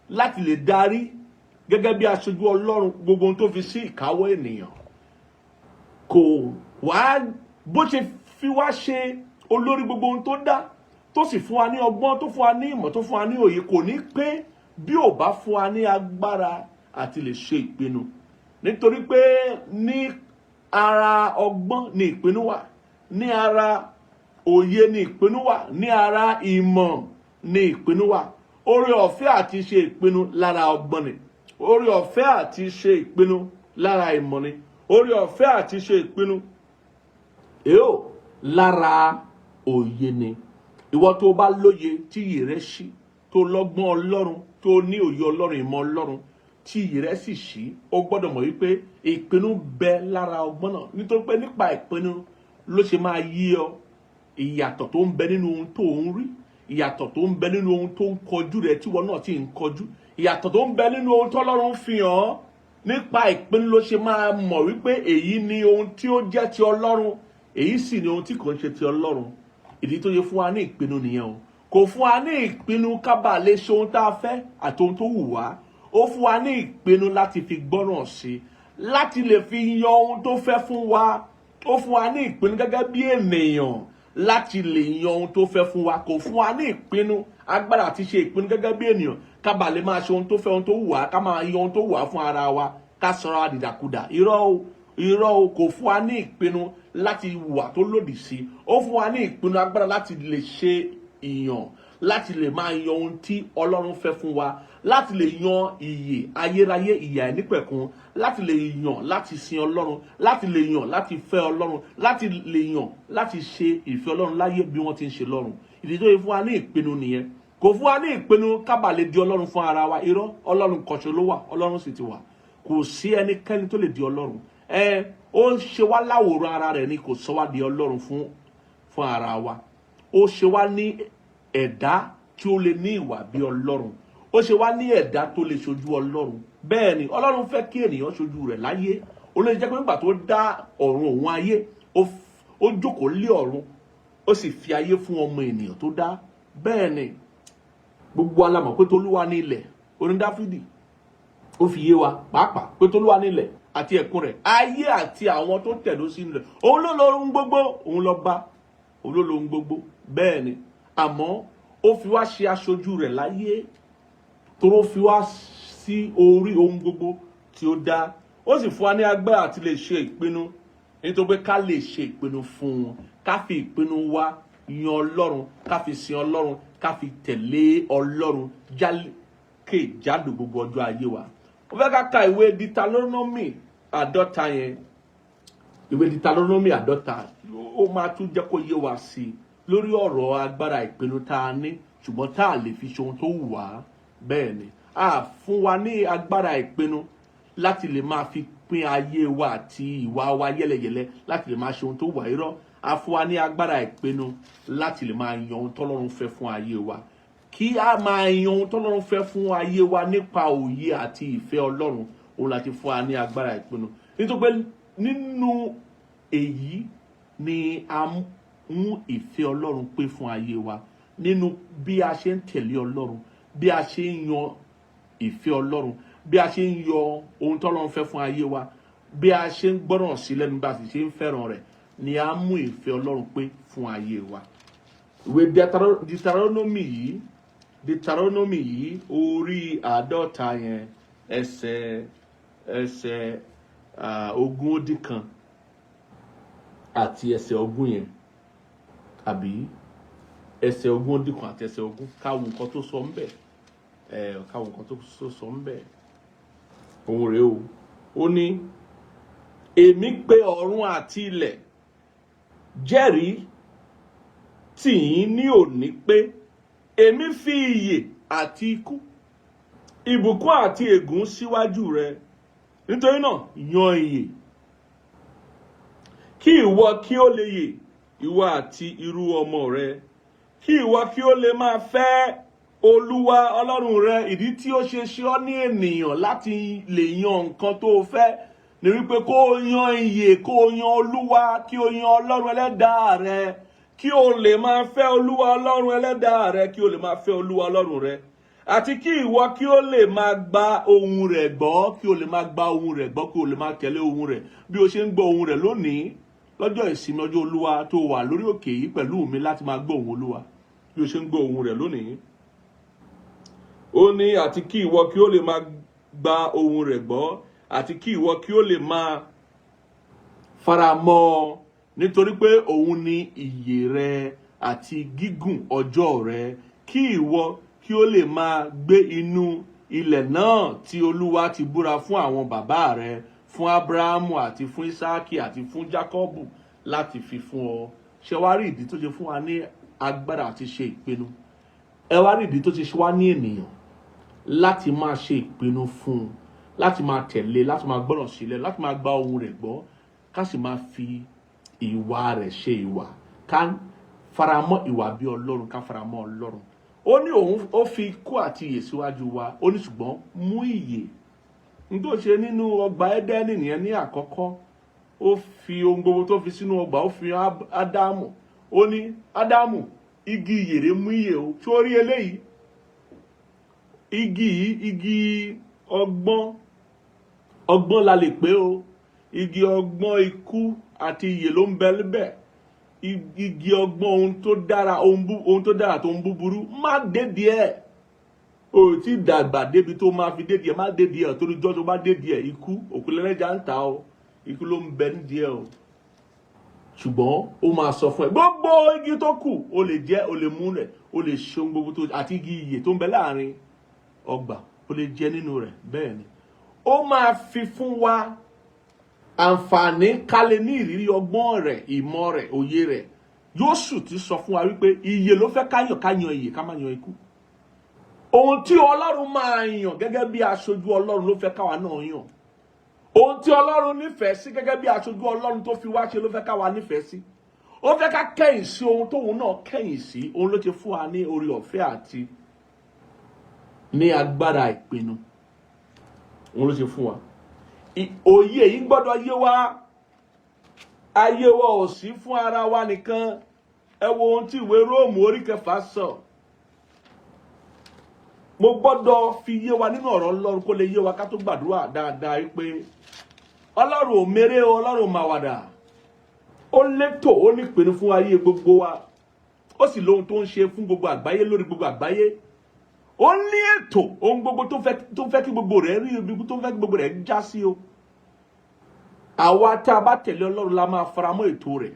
láti lè darí gẹ́gẹ́ bí aṣojú Ọlọ́run gbogbo ohun tó fi sí ìkáwọ́ ènìyàn. Kò wá bó ṣe fi wá ṣe olórí gbogbo ohun tó dá, tó sì fún wa ní ọgbọ́n, tó fún wa ní ìmọ̀, tó fún wa ní òye, kò ní pé bí ò bá fún wa ní agbára àti lè ṣe ìpinnu, nítorí pé ní ara ọgbọ́n ni ìpinnu wà, ní ara òye ni ìpinnu wà, ní ara ìmọ̀ ni ìpinnu wà. Oore ọ̀fẹ́ àti ṣe ìpinnu lára ọgbọ́n ni, oore ọ̀fẹ́ àti ṣe ìpinnu lára ìmọ̀ ni, oore ọ̀fẹ́ àti ṣe ìpinnu èyó lára òye ni. Ìwọ tó bá lóye, tí iyè rẹ ṣí, tó lọ́gbọ́n Ọlọ́run, tó ní òye Ọlọ́run, ìmọ̀ Ọlọ́run, tí iyè rẹ sì ṣí, ó gbọ́dọ̀ mọ̀ wípé ìpinnu bẹ lára ọgbọ́n náà, nítorí pé nípa ìpinnu ló ṣe máa yí ọ ìyàtọ̀ tó ń bẹ nínú ohun tó ń rí, ìyàtọ̀ tó ń bẹ nínú ohun tó ń kọjú rẹ tíwọ náà ti ń kọjú, ìyàtọ̀ tó ń bẹ nínú ohun tọ́lọ́run fi hàn ọ́. Nípa ìpinnu ló ṣe máa mọ̀ wípé èyí ni ohun tí ó jẹ́ ti Ọlọ́run, èyí sì ni ohun tí kò ń ṣe ti Ọlọ́run. Ìdí tó yẹ fún wa ní ìpinnu nìyẹn o. Kò fún wa ní ìpinnu ká bàa lè ṣe ohun tá a fẹ́ àti ohun tó wù wá. Ó fún wa ní ìpinnu láti fi gbọ́ràn sí i, láti lè fi yan ohun tó fẹ́ fún wa. Ó fún wa ní ìpinnu gẹ́gẹ́ bí ènìyàn láti lè yan ohun tó fẹ́ fún wa. Kò fún wa ní ìpinnu, agbára àti ṣe ìpinnu gẹ́gẹ́ bí ènìyàn, ká bàa lè máa ṣe ohun tó fẹ́, ohun tó wù wá, ká máa yan ohun tó wù wá fún ara wa. ká sọra wa dìdàkudà. Irọ́ o, irọ́ o. Kò fún wa ní ìpinnu láti wà tó lòdì sí. Ó fún wa ní ìpinnu, agbára láti lè ṣe ìyàn, láti lè máa yan ohun tí Ọlọ́run fẹ́ fún wa, láti lè yan ìyè ayérayé, ìyè àìnípẹ̀kun, láti lè yàn láti sin Ọlọ́run, láti lè yàn láti fẹ́ Ọlọ́run, láti lè yàn láti ṣe ìfẹ́ Ọlọ́run láyé bí wọ́n ti ń ṣe lọ́run. Ìdí tó yẹ fún wa ní ìpinnu nìyẹn. Kò fún wa ní ìpinnu ká bà lè di Ọlọ́run fún ara wa. Irọ́, Ọlọ́run kọ̀ṣọ́ ló wà, Ọlọ́run sì ti wà. Kò sí ẹnikẹ́ni tó lè di Ọlọ́run. Ẹ ó ń ṣe wá láwòrán ara rẹ̀ ni, kò sọ wá di Ọlọ́run fún ara wa. Ó ṣe wá ní ẹ̀dá tí ó lè ní ìwà bí Ọlọ́run. Ó ṣe wá ní ẹ̀dá tó lè ṣojú Ọlọ́run. Bẹ́ẹ̀ ni, Ọlọ́run fẹ́ kí ènìyàn ṣojú rẹ̀ láyé. Ó lè jẹ́ pé nígbà tó dá ọ̀run òun ayé, ó jókòó lé ọ̀run, ó sì fi ayé fún ọmọ ènìyàn tó dá. Bẹ́ẹ̀ ni, gbogbo wa la mọ̀ pé tolúwa ní ilẹ̀. Orin Dáfídì, ó fi yé wa pàápàá pé tolúwa ní ilẹ̀ àti ẹ̀kún rẹ̀, ayé àti àwọn tó tẹ̀dó sínú rẹ̀. Òun ló lo ohun gbogbo, òun ló bá, òun ló lo ohun gbogbo. Bẹ́ẹ̀ ni, àmọ́ ó fi wá ṣe aṣojú rẹ̀ láyé, toró fi wá sí orí ohun gbogbo tí ó dá. Ó sì fún wa ní agbára àti lè ṣe ìpinnu, nítorí pé ká lè ṣe ìpinnu fún un, ká fi ìpinnu wa yan Ọlọ́run, ká fi sin Ọlọ́run, ká fi tẹ̀lé Ọlọ́run jákèjádò gbogbo ọjọ́ ayé wa. Mo fẹ́ ká ka ìwé Deuteronomy 50 yẹn. Ìwé Deuteronomy 50, ó máa tún jẹ́ kó yé wa sí i lórí ọ̀rọ̀ agbára ìpinnu tá a ní, ṣùgbọ́n tá a lè fi ṣe ohun tó wù wá. Bẹ́ẹ̀ ni, a fún wa ní agbára ìpinnu láti lè máa fi pín ayé wa àti ìwà wa yẹ́lẹyẹ̀lẹ, láti lè máa ṣe ohun tó wà. Irọ́, a fún wa ní agbára ìpinnu láti lè máa yan ohun tọ́lọ́run fẹ́ fún ayé wa, kí a máa yan ohun tọ́lọ́run fẹ́ fún ayé wa nípa òye àti ìfẹ́ Ọlọ́run. Òun láti fún wa ní agbára ìpinnu, nítorí pé nínú èyí ni a mú ìfẹ́ Ọlọ́run pé fún ayé wa, nínú bí a ṣe ń tẹ̀lé Ọlọ́run, bí a ṣe ń yan ìfẹ́ Ọlọ́run, bí a ṣe ń yọ ohun tọ́lọ́run fẹ́ fún ayé wa, bí a ṣe ń gbọ́ràn sí lẹ́nu, bá a sì ṣe ń fẹ́ràn rẹ̀, ni a mú ìfẹ́ Ọlọ́run pé fún ayé wa. Ìwé Deuteronomy yìí, orí 50 yẹn, ẹsẹ̀ 21 àti ẹsẹ̀ 20 yẹn, àbí ẹsẹ̀ 21 àti ẹsẹ̀ 20, káwo nǹkan tó sọ ńbẹ̀. Káwo nǹkan tó sọ ńbẹ̀. Òun rèé o. Ó ní, "Èmi pé ọ̀run àti ilẹ̀ jẹ́rìí tì yín ní òní pé èmi fi ìyè àti ikú, ìbùkún àti ègún síwájú rẹ. Nítorí náà, yan ìyè, kí ìwọ kí ó lè yè, ìwọ àti irú ọmọ rẹ, kí ìwọ kí ó lè máa fẹ́ Olúwa Ọlọ́run rẹ." Ìdí tí ó ṣe ṣe ọ́ ní ènìyàn láti lè yan nǹkan tó o fẹ́ ni wípé kó o yan ìyè, kó o yan Olúwa, kí o yan Ọlọ́run ẹlẹ́dàá rẹ, kí o lè máa fẹ́ Olúwa Ọlọ́run ẹlẹ́dàá rẹ, kí o lè máa fẹ́ Olúwa Ọlọ́run rẹ, àti kí ìwọ kí o lè máa gba ohùn rẹ̀ gbọ́, kí o lè máa gba ohùn rẹ̀ gbọ́, kí o lè máa tẹ̀lé ohùn rẹ̀. Bí o ṣe ń gbọ́ ohùn rẹ̀ lónìí, lọ́jọ́ ìsinmi, ọjọ́ Olúwa, tó wà lórí òkè yìí pẹ̀lú mi láti máa gbọ́ ohùn Olúwa, bí o ṣe ń gbọ́ ohùn rẹ̀ lónìí, ó ní, àti kí ìwọ kí o lè máa gba ohùn rẹ̀ gbọ́, àti kí ìwọ kí o lè máa faramọ́ ọ, nítorí pé òun ni ìyè rẹ àti gígùn ọjọ́ rẹ, kí ìwọ kí o lè máa gbé inú ilẹ̀ náà tí Olúwa ti búra fún àwọn bàbá rẹ, fún Abrahamu àti fún Isaaki àti fún Jacobu, láti fi fún ọ. Ṣé wàá rí ìdí tó ṣe fún wa ní agbára àti ṣe ìpinnu? Ẹ wá rí ìdí tó ṣe ṣe wá ní ènìyàn láti máa ṣe ìpinnu fún un, láti máa tẹ̀lé, láti máa gbọ́ràn sílẹ̀, láti máa gba ohùn rẹ̀ gbọ́, ká sì máa fi ìwà rẹ̀ ṣe ìwà, ká faramọ́ ìwà bí Ọlọ́run, ká faramọ́ Ọlọ́run. Ó ní òun ó fi ikú àti ìyè síwájú wa. Ó ní ṣùgbọ́n mú ìyè. N tó ṣe nínú ọgbà Ẹ́dẹ́nì nìyẹn ní àkọ́kọ́. Ó fi ohun gbogbo tó fi sínú ọgbà, ó fi Ádámù. Ó ní, "Ádámù, igi ìyèrè, mú ìyè o. Sórí eléyìí, igi yìí, igi ọgbọ́n, ọgbọ́n la lè pé o, igi ọgbọ́n ikú àti ìyè ló ń bẹ níbẹ̀. Igi ọgbọ́n ohun tó dára, ohun tó dára tó ń búburú, má dédìí ẹ̀." O ò tí dàgbà débi tó máa fi dédìí ẹ. Má dédìí ẹ, torí jọ́ tó bá dédìí ẹ, ikú òkú lẹ́lẹ́jà ń ta o. Ikú ló ń bẹ nídìí ẹ o. Ṣùgbọ́n ó máa sọ fún ẹ, gbogbo igi tó kù, o lè jẹ, o lè mú rẹ, o lè ṣe ohun gbogbo tó, àti igi ìyè tó ń bẹ láàrin ọgbà, o lè jẹ nínú rẹ̀. Bẹ́ẹ̀ ni ó máa fi fún wa àǹfààní ká lè ní ìrírí ọgbọ́n rẹ̀, ìmọ̀ rẹ̀, òye rẹ̀. Yóò sì ti sọ fún wa wípé ìyè ló fẹ́ káyàn, káyàn ìyè, ká má yan ikú. Ohun tí Ọlọ́run máa yàn gẹ́gẹ́ bí aṣojú Ọlọ́run ló fẹ́ káwa náà yàn. Ohun tí Ọlọ́run nífẹ̀ẹ́ sí gẹ́gẹ́ bí aṣojú Ọlọ́run tó fi wá ṣe ló fẹ́ káwa nífẹ̀ẹ́ sí. Ó fẹ́ ká kẹ́yìn sí ohun tóun náà kẹ́yìn sí. Òun ló ti fún wa ní orí ọ̀fẹ́ àti ní agbára ìpinnu. Òun ló ti fún wa. Òye yìí gbọ́dọ̀ yé wa. Ayé wa ò sí fún ara wa nìkan. Ẹ wo ohun tí ìwé Róòmù orí 6 sọ. Mo gbọ́dọ̀ fi yé wa nínú ọ̀rọ̀ Ọlọ́run kó lè yé wa ká tó gbàdúrà dáadáa pé Ọlọ́run ò méré o, Ọlọ́run ò màwàdà. Ó létò, ó ní ìpinnu fún ayé gbogbo wa. Ó sì lóhun tó ń ṣe fún gbogbo àgbáyé, lórí gbogbo àgbáyé. Ó ní ètò ohun gbogbo tó fẹ́ kí gbogbo rẹ̀ rí, ibi tó fẹ́ kí gbogbo rẹ̀ já sí o. Àwa tá a bá tẹ̀lé Ọlọ́run la máa faramọ́ ètò rẹ̀.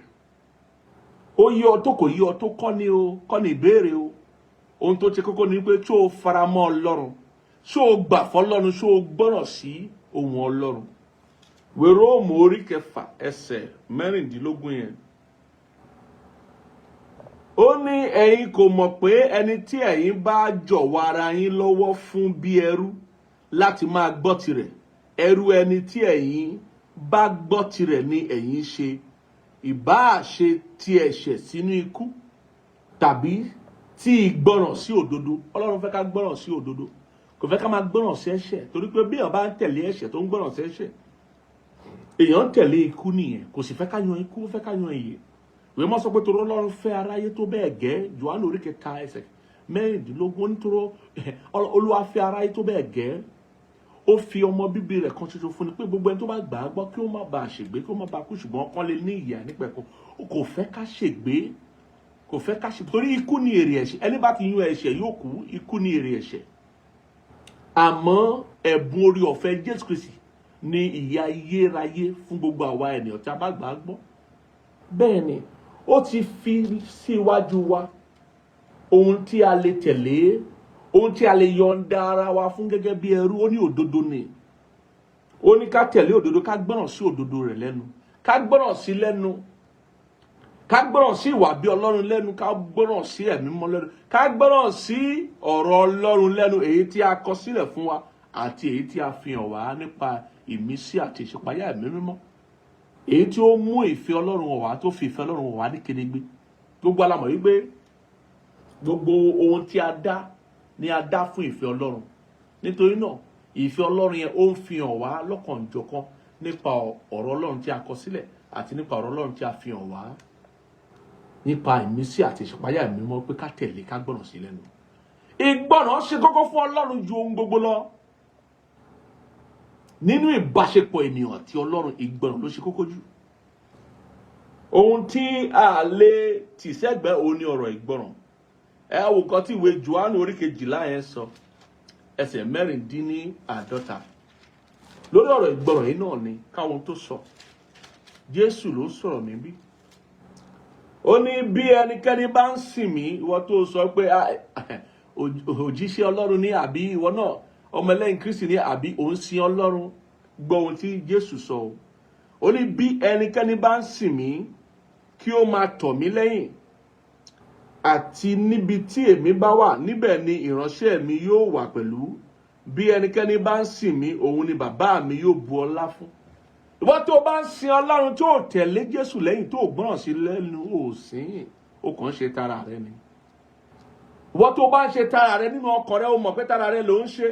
Ó yí ọ tó, kò yí ọ tó kọ́ ni o, kọ́ ni ìbéèrè o. Ohun tó ṣe kókó ni pé, ṣó o faramọ́ Ọlọ́run? Ṣó o gbà fọ́lọ́run? Ṣó o gbọ́ràn sí ohùn Ọlọ́run? Ìwé Róòmù orí 6, ẹsẹ̀ 16 yẹn, ó ní, "Ẹ̀yin kò mọ̀ pé ẹni tí ẹ̀yin bá jọ̀wọ́ ara yín lọ́wọ́ fún bí ẹrú láti máa gbọ́ tirẹ̀, ẹrú ẹni tí ẹ̀yin bá gbọ́ tirẹ̀ ni ẹ̀yin ṣe, ìbáà ṣe ti ẹ̀ṣẹ̀ sínú ikú tàbí tí ìgbọràn sí òdodo?" Ọlọ́run fẹ́ ká gbọ́ràn sí òdodo, kò fẹ́ ká máa gbọ́ràn sí ẹ̀ṣẹ̀, torí pé bí èèyàn bá ń tẹ̀lé ẹ̀ṣẹ̀, tó ń gbọ́ràn sí ẹ̀ṣẹ̀, èèyàn ń tẹ̀lé ikú nìyẹn. Kò sì fẹ́ ká yan ikú, ó fẹ́ ká yan ìyè. Ìwé mọ́ sọ pé torí Ọlọ́run fẹ́ aráyé tó bẹ́ẹ̀ gẹ́. Jòhánù orí 3, ẹsẹ̀ 16, nítorí Olúwa fẹ́ aráyé tó bẹ́ẹ̀ gẹ́, ó fi ọmọ bíbí rẹ̀ kan ṣoṣo fún ni, pé gbogbo ẹni tó bá gbà á gbọ́ kí ó má bàa ṣègbé, kí ó má bàa kú, ṣùgbọ́n kán lè ní ìyè àìnípẹ̀kun. Kò fẹ́ ká ṣègbé, kò fẹ́ ká ṣègbé, torí ikú ni èrè ẹ̀ṣẹ̀. Ẹni bá ti yún ẹ̀ṣẹ̀ yóò kú. Ikú ni èrè ẹ̀ṣẹ̀, àmọ́ ẹ̀bùn orí ọ̀fẹ́ Jésù Kristi ní ìyè ayérayé fún gbogbo àwa ènìyàn tí a bá gbà á gbọ́. Bẹ́ẹ̀ ni ó ti fi síwájú wa ohun tí a lè tẹ̀lé, ohun tí a lè yọ̀ǹda ara wa fún gẹ́gẹ́ bí ẹrú. Ó ní òdodo ni. Ó ní ká tẹ̀lé òdodo, ká gbọ́ràn sí òdodo rẹ̀ lẹ́nu, ká gbọ́ràn sí lẹ́nu, ká gbọ́ràn sí ìwà bí Ọlọ́run lẹ́nu, ká gbọ́ràn sí Ẹ̀mí Mímọ́ lẹ́nu, ká gbọ́ràn sí ọ̀rọ̀ Ọlọ́run lẹ́nu, èyí tí a kọ sílẹ̀ fún wa àti èyí tí a fi hàn wá nípa ìmísí àti ìṣípayá Ẹ̀mí Mímọ́, èyí tí ó mú ìfẹ́ Ọlọ́run hàn wá, tó fi ìfẹ́ Ọlọ́run hàn wá ní kedegbe. Gbogbo wa la mọ̀ wípé gbogbo ohun tí a dá ni a dá fún ìfẹ́ Ọlọ́run. Nítorí náà, ìfẹ́ Ọlọ́run yẹn, ó ń fi hàn wá lọ́kànjọ̀kan nípa ọ̀rọ̀ Ọlọ́run tí a kọ sílẹ̀ àti nípa ọ̀rọ̀ Ọlọ́run tí a fi hàn wá nípa ìmísí àti ìṣípayá Ẹ̀mí Mímọ́, pé ká tẹ̀lé, ká gbọ́ràn sí lẹ́nu. Ìgbọràn ṣe kókó fún Ọlọ́run ju ohun gbogbo lọ. Nínú ìbáṣepọ̀ ènìyàn àti Ọlọ́run, ìgbọràn ló ṣe kókó jù. Ohun tí a lè tì sẹ́gbẹ̀ẹ́ òun ni ọ̀rọ̀ ìgbọràn. Ẹ wo nǹkan tí ìwé Jòhánù orí 12 yẹn sọ, ẹsẹ̀ 46, lórí ọ̀rọ̀ ìgbọràn yìí náà ni káwọn tó sọ. Jésù ló ń sọ̀rọ̀ níbí. Ó ní, "Bí ẹnikẹ́ni bá ń sìn mí," ìwọ tó sọ pé òjíṣẹ́ Ọlọ́run ní, àbí ìwọ náà ọmọlẹ́yìn Kristi ní, àbí òun sin Ọlọ́run, gbọ́ ohun tí Jésù sọ o. Ó ní, "Bí ẹnikẹ́ni bá ń sìn mí, kí ó máa tọ̀ mí lẹ́yìn, àti níbi tí èmi bá wà, níbẹ̀ ni ìránṣẹ́ mi yóò wà pẹ̀lú. Bí ẹnikẹ́ni bá ń sìn mí, òun ni Bàbá mi yóò bu ọlá fún." Ìwọ tó bá ń sin Ọlọ́run, tó tẹ̀lé Jésù lẹ́yìn, tó gbọ́ràn sí lẹ́nu, ò sìn, ó kàn ń ṣe tara rẹ ni. Ìwọ tó bá ń ṣe tara rẹ, nínú ọkàn rẹ, ó mọ̀ pé tara rẹ ló ń ṣe.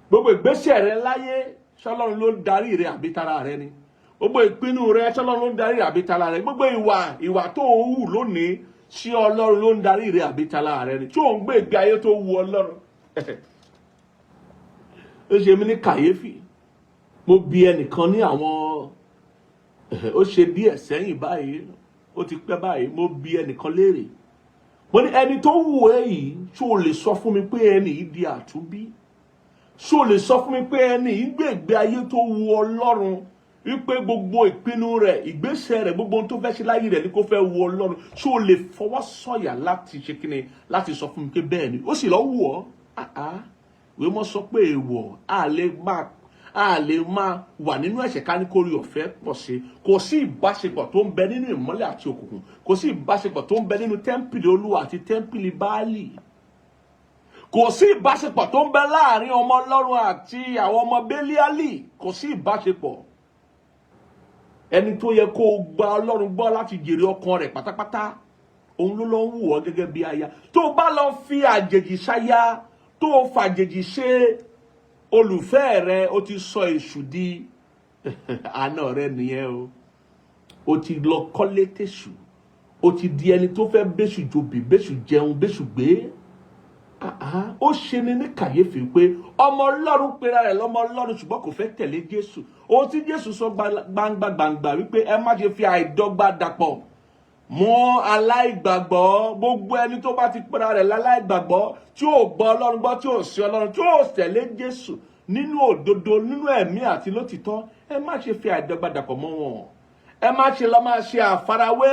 Gbogbo ìgbésẹ̀ rẹ láyé, ṣọlọ́run ló ń darí rẹ àbí tara rẹ ni? Gbogbo ìpinnu rẹ, ṣọlọ́run ló ń darí rẹ àbí tara rẹ? Gbogbo ìwà tó ń hù lónìí, ṣé Ọlọ́run ló ń darí rẹ àbí tara rẹ ni? Tí ò ń gbé ìgbé ayé tó wu Ọlọ́run. Ó ṣe mí ní kàyéfì. Mo bi ẹnìkan ní àwọn, ó ṣe díẹ̀ sẹ́yìn báyìí, ó ti pẹ́ báyìí, mo bi ẹnìkan léèrè. Mo ní ẹni tó wù ẹ́ yìí, ṣó o lè sọ fún mi pé ẹni yìí di àtúnbí? Ṣó o lè sọ fún mi pé ẹni yìí gbé ìgbé ayé tó wu Ọlọ́run, wípé gbogbo ìpinnu rẹ̀, ìgbésẹ̀ rẹ̀, gbogbo ohun tó fẹ́ ṣe láyé rẹ̀ ni kó fẹ́ wu Ọlọ́run? Ṣó o lè fọwọ́ sọ̀yà láti ṣe kíni, láti sọ fún mi pé bẹ́ẹ̀ ni? Ó sì lọ wù ọ́. Ìwé mọ́ sọ pé èèwọ̀, a lè máa wà nínú ẹ̀ṣẹ̀ ká ní kórè ọ̀fẹ́ pọ̀ sí. Kò sí ìbáṣepọ̀ tó ń bẹ nínú ìmọ́lẹ̀ àti òkùnkùn. Kò sí ìbáṣepọ̀ tó ń bẹ nínú tẹ́ḿpìlì Olúwa àti tẹ́ḿpìlì Báálì. Kò sí ìbáṣepọ̀ tó ń bẹ láàrin ọmọ Ọlọ́run àti àwọn ọmọ Bélíálì. Kò sí ìbáṣepọ̀. Ẹni tó yẹ kó o gba Ọlọ́run gbọ́ láti jèrè ọkàn rẹ̀ pátápátá, òun ló lọ ń wù ọ́ gẹ́gẹ́ bí aya. Tó o bá lọ fi àjèjì ṣaya, tó o fàjèjì ṣe olùfẹ́ rẹ, o ti sọ èṣù di àna rẹ nìyẹn o. O ti lọ kọ́lé tèṣù, o ti di ẹni tó fẹ́ bẹ́ṣù jobì, bẹ́ṣù jẹun, bẹ́ṣù gbé. Ó ṣe ni ní kàyéfì pé ọmọ Ọlọ́run pera rẹ̀ lọ́mọ Ọlọ́run, ṣùgbọ́n kò fẹ́ tẹ̀lé Jésù. Ohun tí Jésù sọ gbangba gbangba wípé ẹ má ṣe fi àìdọ́gba dàpọ̀ mọ́ aláìgbàgbọ́. Gbogbo ẹni tó bá ti pera rẹ̀ láláìgbàgbọ́, tí ò gbọ́ Ọlọ́run gbọ́, tí ò sí Ọlọ́run, tí ò tẹ̀lé Jésù nínú òdodo, nínú ẹ̀mí àti lótìtọ́, ẹ má ṣe fi àìdọ́gba dàpọ̀ mọ́ wọn. Ẹ má ṣe lọ máa ṣe àfarawé.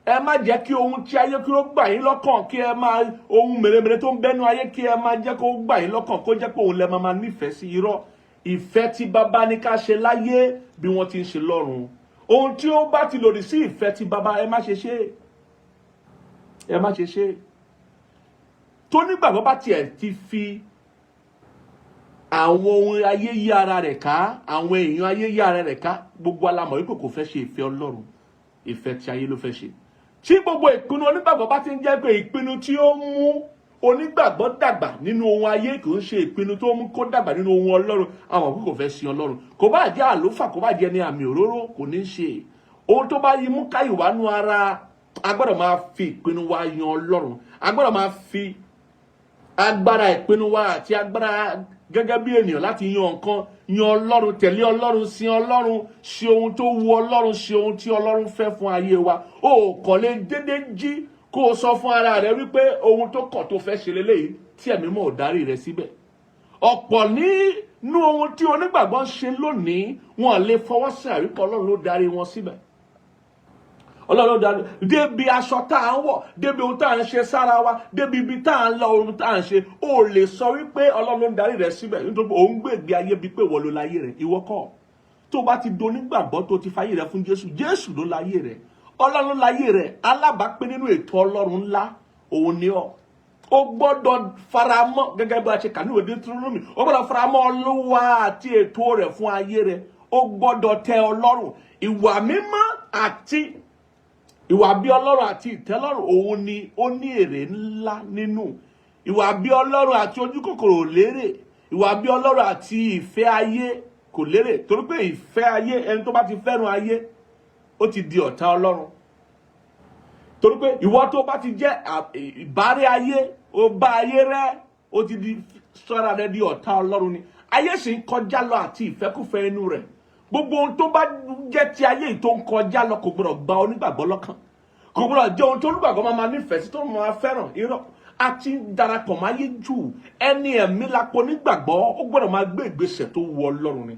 Ẹ má jẹ́ kí ohun tí ayé kí ó gbà yín lọ́kàn, kí ẹ máa ohun mèremère tó ń bẹ́nu ayé, kí ẹ máa jẹ́ kó gbà yín lọ́kàn, kó jẹ́ pé òun lẹ máa nífẹ̀ẹ́ sí. Irọ́. Ìfẹ́ tí bàbá ní ká ṣe láyé bí wọ́n ti ń ṣe lọ́run, ohun tí ó bá ti lòdì sí ìfẹ́ tí bàbá, ẹ má ṣe ṣe, ẹ má ṣe ṣe. Tó nígbàgbọ́ bá tiẹ̀ ti fi àwọn ohun ayé yí ara rẹ̀ ká, àwọn èèyàn ayé yí ara rẹ̀ ká, gbogbo alamọ̀ wípé kò fẹ́ ṣe ìfẹ́ Ọlọ́run, ìfẹ́ tí ayé ló fẹ́ ṣe. Tí gbogbo ìpinnu onígbàgbọ́ bá ti ń jẹ́ pé ìpinnu tí ó mú onígbàgbọ́ dàgbà nínú ohun ayé, kò ń ṣe ìpinnu tó mú kó dàgbà nínú ohun Ọlọ́run, àwọn òkú kò fẹ́ sin Ọlọ́run. Kò bá jẹ́ àlùfáà, kò bá jẹ́ ní àmì òróró, kò ní ṣe ohun tó bá yí mú ká ìwánú ara. A gbọ́dọ̀ máa fi ìpinnu wa yan Ọlọ́run. A gbọ́dọ̀ máa fi agbára ìpinnu wa àti agbára gẹ́gẹ́ bí ènìyàn láti yan nǹkan yan Ọlọ́run, tẹ̀lé Ọlọ́run, sin Ọlọ́run, ṣe ohun tó wu Ọlọ́run, ṣe ohun tí Ọlọ́run fẹ́ fún ayé wa. O kàn lè dédé jí kó o sọ fún ara rẹ wípé ohun tó kàn tó fẹ́ ṣe leléyìí, tí ẹ̀mí mọ̀ ò darí rẹ síbẹ̀. Ọ̀pọ̀ nínú ohun tí onígbàgbọ́ ń ṣe lónìí, wọn lè fọwọ́ sí àríkọ́ Ọlọ́run ló darí wọn síbẹ̀. Ọlọ́run ló darí débi aṣọ tá à ń wọ̀, débi ohun tá à ń ṣe sára wa, débi ibi tá à ń lọ, ohun tá à ń ṣe. O lè sọ wípé Ọlọ́run ló ń darí rẹ síbẹ̀, nítorí pé òun gbègbè ayé bíi pé ìwọ ló láyé rẹ. Ìwọ kọ́. Tó bá ti donígbàgbọ́, tó ti fayé rẹ fún Jésù, Jésù ló láyé rẹ, Ọlọ́run ló láyé rẹ. Alábàápín nínú ètò Ọlọ́run ńlá òun ni ọ́. O gbọ́dọ̀ faramọ́, gẹ́gẹ́ bí a ṣe kà ní ìwé Deuteronomy, o gbọ́dọ̀ faramọ́ Olúwa àti ètò rẹ̀ fún ayé rẹ̀. O gbọ́dọ̀ tẹ́ Ọlọ́run. Ìwà mímọ́ àti ìwà bí Ọlọ́run àti ìtẹ́lọ́rùn, òun ni ó ní èrè ńlá nínú. Ìwà bí Ọlọ́run àti ojú kòkòrò ò lérè. Ìwà bí Ọlọ́run àti ìfẹ́ ayé kò lérè, torí pé ìfẹ́ ayé, ẹni tó bá ti fẹ́ràn ayé, ó ti di ọ̀tá Ọlọ́run, torí pé ìwọ tó bá ti jẹ́ ìbárẹ́ ayé, ó bá ayé rẹ́, ó ti di sọ́ra rẹ di ọ̀tá Ọlọ́run ni. Ayé sì ń kọjá lọ àti ìfẹ́kùfẹ́ inú rẹ̀. Gbogbo ohun tó bá jẹ́ ti ayé yìí tó ń kọjá lọ kò gbọdọ̀ gba onígbàgbọ́ lọ́kàn, kò gbọdọ̀ jẹ́ ohun tó onígbàgbọ́ máa nífẹ̀ẹ́ sí, tó máa fẹ́ràn. Irọ́. Àti darapọ̀ máa yé jù. Ẹni ẹ̀mí lápò onígbàgbọ́, ó gbọdọ̀ máa gbé ìgbésẹ̀ tó wu Ọlọ́run ni.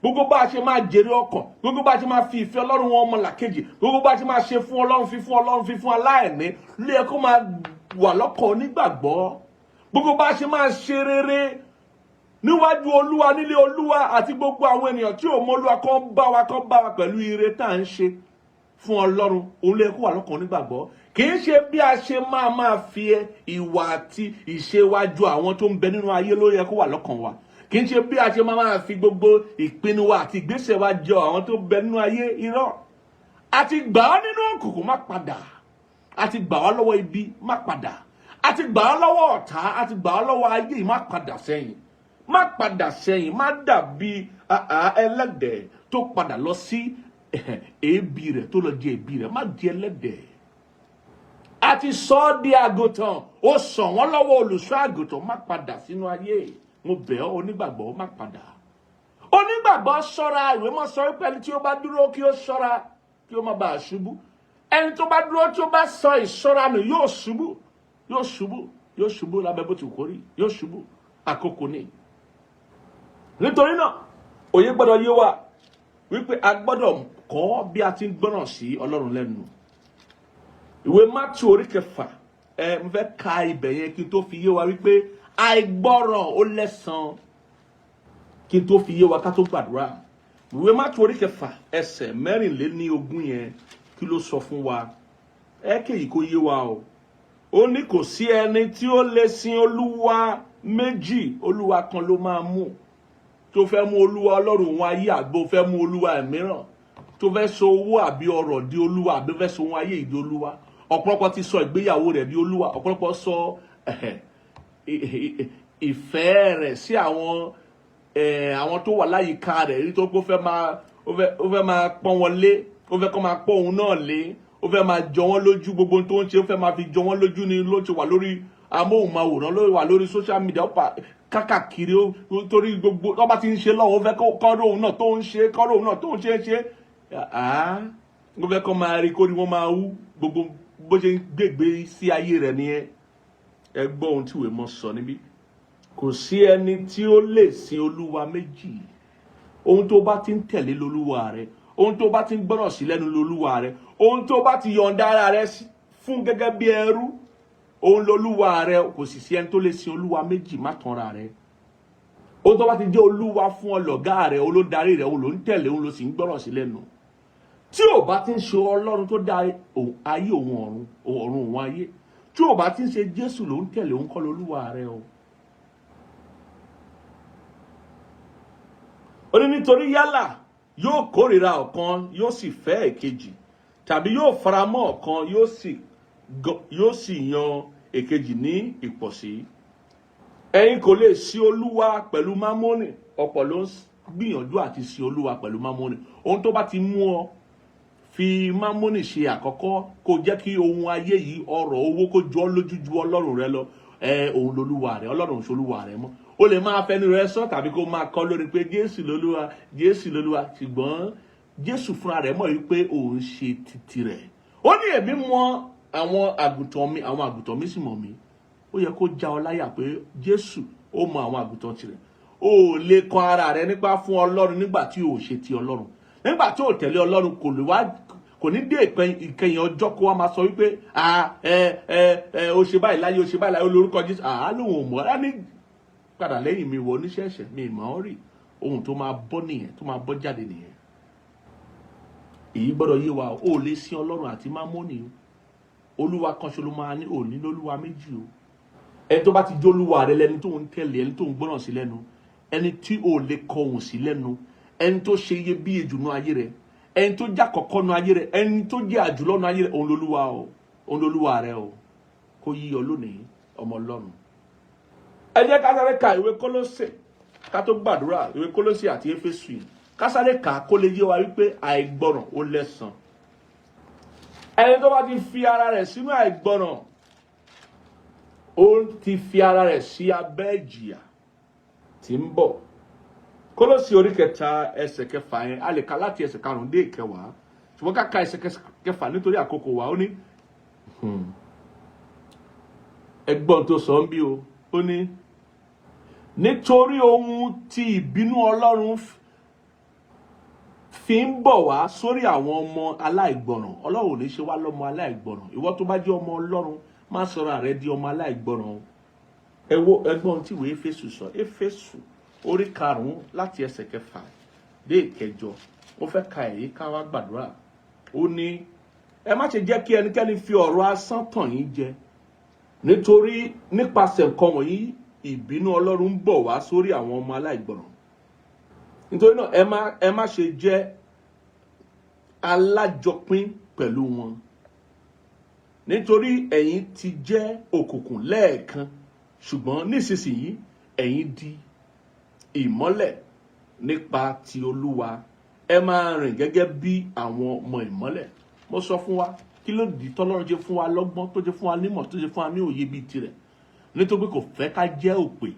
Gbogbo bá a ṣe máa jèrè ọkàn, gbogbo bá a ṣe máa fi ìfẹ́ Ọlọ́run wọn ọmọlàkejì, gbogbo bá a ṣe máa ṣe fún Ọlọ́run, fífún Ọlọ́run, fífún aláìní ló yẹ kó máa wà lọ́kàn onígbàgbọ́. Gbogbo bá a ṣe máa ṣe rere níwájú Olúwa, nílé Olúwa, àti gbogbo àwọn ènìyàn tí ò mọ Olúwa kan bá wa pẹ̀lú ire tá à ń ṣe fún Ọlọ́run, òun ló yẹ kó wà lọ́kàn onígbàgbọ́. Kì í ṣe bí a ṣe máa fi ìwà àti ìṣe wa ju àwọn tó ń bẹ nínú ayé ló yẹ kó wà lọ́kàn wa. Kì í ṣe bí a ṣe máa fi gbogbo ìpinnu wa àti ìgbésẹ̀ wa jọ àwọn tó ń bẹ nínú ayé. Irọ́. A ti gbà á nínú òkùnkùn, má padà. A ti gbà wá lọ́wọ́ ibi, má padà. A ti gbà á lọ́wọ́ ọ̀tá, a ti gbà á lọ́wọ́ ayé yìí, má padà sẹ́yìn, má padà sẹ́yìn. Má dàbí ẹlẹ́dẹ̀ tó padà lọ sí èébì rẹ̀, tó lọ jẹ èébì rẹ̀. Má di ẹlẹ́dẹ̀. A ti sọ ọ́ di àgùntàn, ó sàn wọ́n lọ́wọ́ olùṣọ́ àgùntàn. Má padà sínú ayé. Mo bẹ̀ ọ́, onígbàgbọ́, má padà. Onígbàgbọ́, ṣọ́ra. Ìwé mọ́ sọ wípé ẹni tí ó bá dúró, kí ó ṣọ́ra kí ó má bàa ṣubú. Ẹni tó bá dúró tí ó bá sọ ìṣọ́ra nù yóò ṣubú, yóò ṣubú, yóò ṣubú lábẹ́ bó ti kó rí, yóò ṣubú. Àkókò ni. Nítorí náà, òye gbọ́dọ̀ yé wa wípé a gbọ́dọ̀ kọ́ bí a ti ń gbọ́ràn sí Ọlọ́run lẹ́nu. Ìwé Mátíù orí 6, ẹ mo fẹ́ ka ibẹ̀ yẹn kí n tó fi yé wa wípé àìgbọ́ràn ó lẹ́san, kí n tó fi yé wa ká tó gbàdúrà. Ìwé Mátíù orí 6, ẹsẹ̀ 24 yẹn, kí ló sọ fún wa? Ẹ kéyìí kó yé wa o. Ó ní kò sí ẹni tí ó lè sin olúwa méjì, olúwa kan ló máa mú. Tó fẹ́ mú olúwa Ọlọ́run òun ayé, àgbo fẹ́ mú olúwa mìíràn, tó fẹ́ sọ owó àbí ọrọ̀ di olúwa, àbí fẹ́ sọ ohun ayé ìdí olúwa. Ọ̀pọ̀lọpọ̀ ti sọ ìgbéyàwó rẹ̀ di olúwa. Ọ̀pọ̀lọpọ̀ sọ ìfẹ́ rẹ̀ sí àwọn tó wà láyìíká rẹ̀, nítorí pé ó fẹ́ máa pọ́n wọn lé, ó fẹ́ kó máa pọ́n òun náà lé, ó fẹ́ máa jọ wọ́n lójú. Gbogbo tó ń ṣe, ó fẹ́ máa fi jọ wọ́n lójú ni. Ló ti wà lórí amóhùnmáwòrán, ló wà lórí social media, ó pa kákàkiri, ó torí gbogbo tó bá ti ń ṣe lọ́wọ́, ó fẹ́ kọ́rọ̀ òun náà tó ń ṣe, kọ́rọ̀ òun náà tó ń ṣe é ṣe. Ó fẹ́ kọ́ máa rí kó ní wọ́n máa wú. Gbogbo bó ṣe ń gbègbè sí ayé rẹ̀ nìyẹn. Ẹ gbọ́ ohun tí ìwé mọ́ sọ níbí: kò sí ẹni tí ó lè sin olúwa méjì. Ohun tó bá ti ń tẹ̀lé lolúwa rẹ, ohun tó bá ti ń gbọ́rọ̀ sí lẹ́nu lolúwa rẹ, ohun tó bá ti yọ̀ǹda ara rẹ fún gẹ́gẹ́ bí ẹrú, òun lolúwa rẹ. Kò sì sí ẹni tó lè sin olúwa méjì, má tanra rẹ. Ohun tó bá ti jẹ́ olúwa fún ọ, lọ̀gá rẹ, olódarí rẹ, òun ló ń tẹ̀lé, òun ló sì ń gbọ́rọ̀ sí lẹ́nu. Tí ò bá ti ń ṣe Ọlọ́run tó dá ayé òun ọ̀run, ọ̀run òun ayé, tí ò bá ti ń ṣe Jésù ló ń tẹ̀lé, òun kọ́ lolúwa rẹ o. Ó ní nítorí yálà yóò kórìíra ọ̀kan, yóò sì fẹ́ èkejì, tàbí yóò faramọ́ ọ̀kan, yóò sì yan èkejì ní ìpọ̀sí. Ẹ̀yin kò lè sí olúwa pẹ̀lú mámónì. Ọ̀pọ̀ ló ń gbìyànjú àti sí olúwa pẹ̀lú mámónì. Ohun tó bá ti mú ọ fi mámónì ṣe àkọ́kọ́, kó jẹ́ kí ohun ayé yìí, ọrọ̀, owó, kó jọ ọ́ lójú ju Ọlọ́run rẹ lọ, ẹ òun lolúwa rẹ, Ọlọ́run ṣolúwa rẹ mọ́. O lè máa fẹnu rẹ sọ tàbí kó máa kọ lórí pé Jésù lolúwa, Jésù lolúwa, ṣùgbọ́n Jésù fúnra rẹ̀ mọ̀ wípé òun ṣe titi rẹ̀. Ó ní èmi mọ àwọn àgùntàn mi, àwọn àgùntàn mi sì mọ̀ mí. Ó yẹ kó já ọ láyà pé Jésù ó mọ àwọn àgùntàn tirẹ̀. O ò lè kọ ara rẹ nípa fún Ọlọ́run nígbà tí o ò ṣe ti Ọlọ́run, nígbà tí o tẹ̀lé Ọlọ́run. Kò lè wá, kò ní dé ìkẹyìn ọjọ́ kó wá máa sọ wípé ẹ ẹ ẹ o ṣe báyìí láyé, o ṣe báyìí láyé, olórúkọ Jésù lóun ò mọ̀ ẹ́ ní padà lẹ́yìn mi, wọ oníṣẹ̀ṣẹ̀ mi mọ̀ ọ́ rí. Ohun tó máa bọ́ nìyẹn, tó máa bọ́ jáde nìyẹn. Èyí gbọ́dọ̀ yé wa o. Ò lè sin Ọlọ́run àti mámónì o. Olúwa kan ṣo ló máa ní, òní lólúwa méjì o. Ẹni tó bá ti jólúwa rẹ lẹni tó ń tẹ̀lé, ẹni tó ń gbọ́ràn sí lẹ́nu, ẹni tí ò lè kọhùn sí lẹ́nu, ẹni tó ṣe iyebíye jù nú ayé rẹ, ẹni tó jẹ́ àkọ́kọ́ nú ayé rẹ, ẹni tó jẹ́ àjùlọ nú ayé rẹ, òun lolúwa o, òun lolúwa rẹ o. Kó yí ọ lónìí, ọmọ Ọlọ́run. Ẹ jẹ́ ká sáré ka ìwé Kólósè ká tó gbàdúrà. Ìwé Kólósè àti Éfésù yìí, ká sáré kà á kó lè yé wa wípé àìgbọràn ó lẹ́san. Ẹni tó bá ti fi ara rẹ̀ sínú àìgbọràn, ó ti fi ara rẹ̀ sí abẹ́ ìjìyà tí ń bọ̀. Kólósè orí 3, ẹsẹ̀ 6 yẹn, a lè ka láti ẹsẹ̀ 5 dé 10, ṣùgbọ́n ká ka ẹsẹ̀ 6 nítorí àkókò wa. Ó ní, ẹgbọ́n tó sọ ń bí o, ó ní nítorí ohun tí ìbínú Ọlọ́run fi ń bọ̀ wá sórí àwọn ọmọ aláìgbọràn. Ọlọ́run ò ní ṣe wá lọ́mọ aláìgbọràn. Ìwọ tó bá jẹ́ ọmọ Ọlọ́run, má sọ̀rọ̀ rẹ di ọmọ aláìgbọràn o. Ẹ wo ẹgbọ́n tí ìwé Éfésù sọ. Éfésù orí 5, láti ẹsẹ̀ 6 dé 8. Ó fẹ́ ka èyí ká wá gbàdúrà. Ó ní ẹ má ṣe jẹ́ kí ẹnikẹ́ni fi ọ̀rọ̀ asán tàn yín jẹ, nítorí nípasẹ̀ nǹkan wọ̀nyí ìbínú Ọlọ́run ń bọ̀ wá sórí àwọn ọmọ aláìgbọràn. Nítorí náà, ẹ má ṣe jẹ́ alájọpín pẹ̀lú wọn, nítorí ẹ̀yin ti jẹ́ òkùnkùn lẹ́ẹ̀kan, ṣùgbọ́n nísinsìnyí ẹ̀yin di ìmọ́lẹ̀ nípa ti Olúwa. Ẹ máa rìn gẹ́gẹ́ bí àwọn ọmọ ìmọ́lẹ̀. Mo sọ fún wa kí ló dì tọ́lọ́run ṣe fún wa lọ́gbọ́n, tó ṣe fún wa nímọ̀, tó ṣe fún wa ní òye bíi tirẹ̀, nítorí pé kò fẹ́ ká jẹ́ òpè.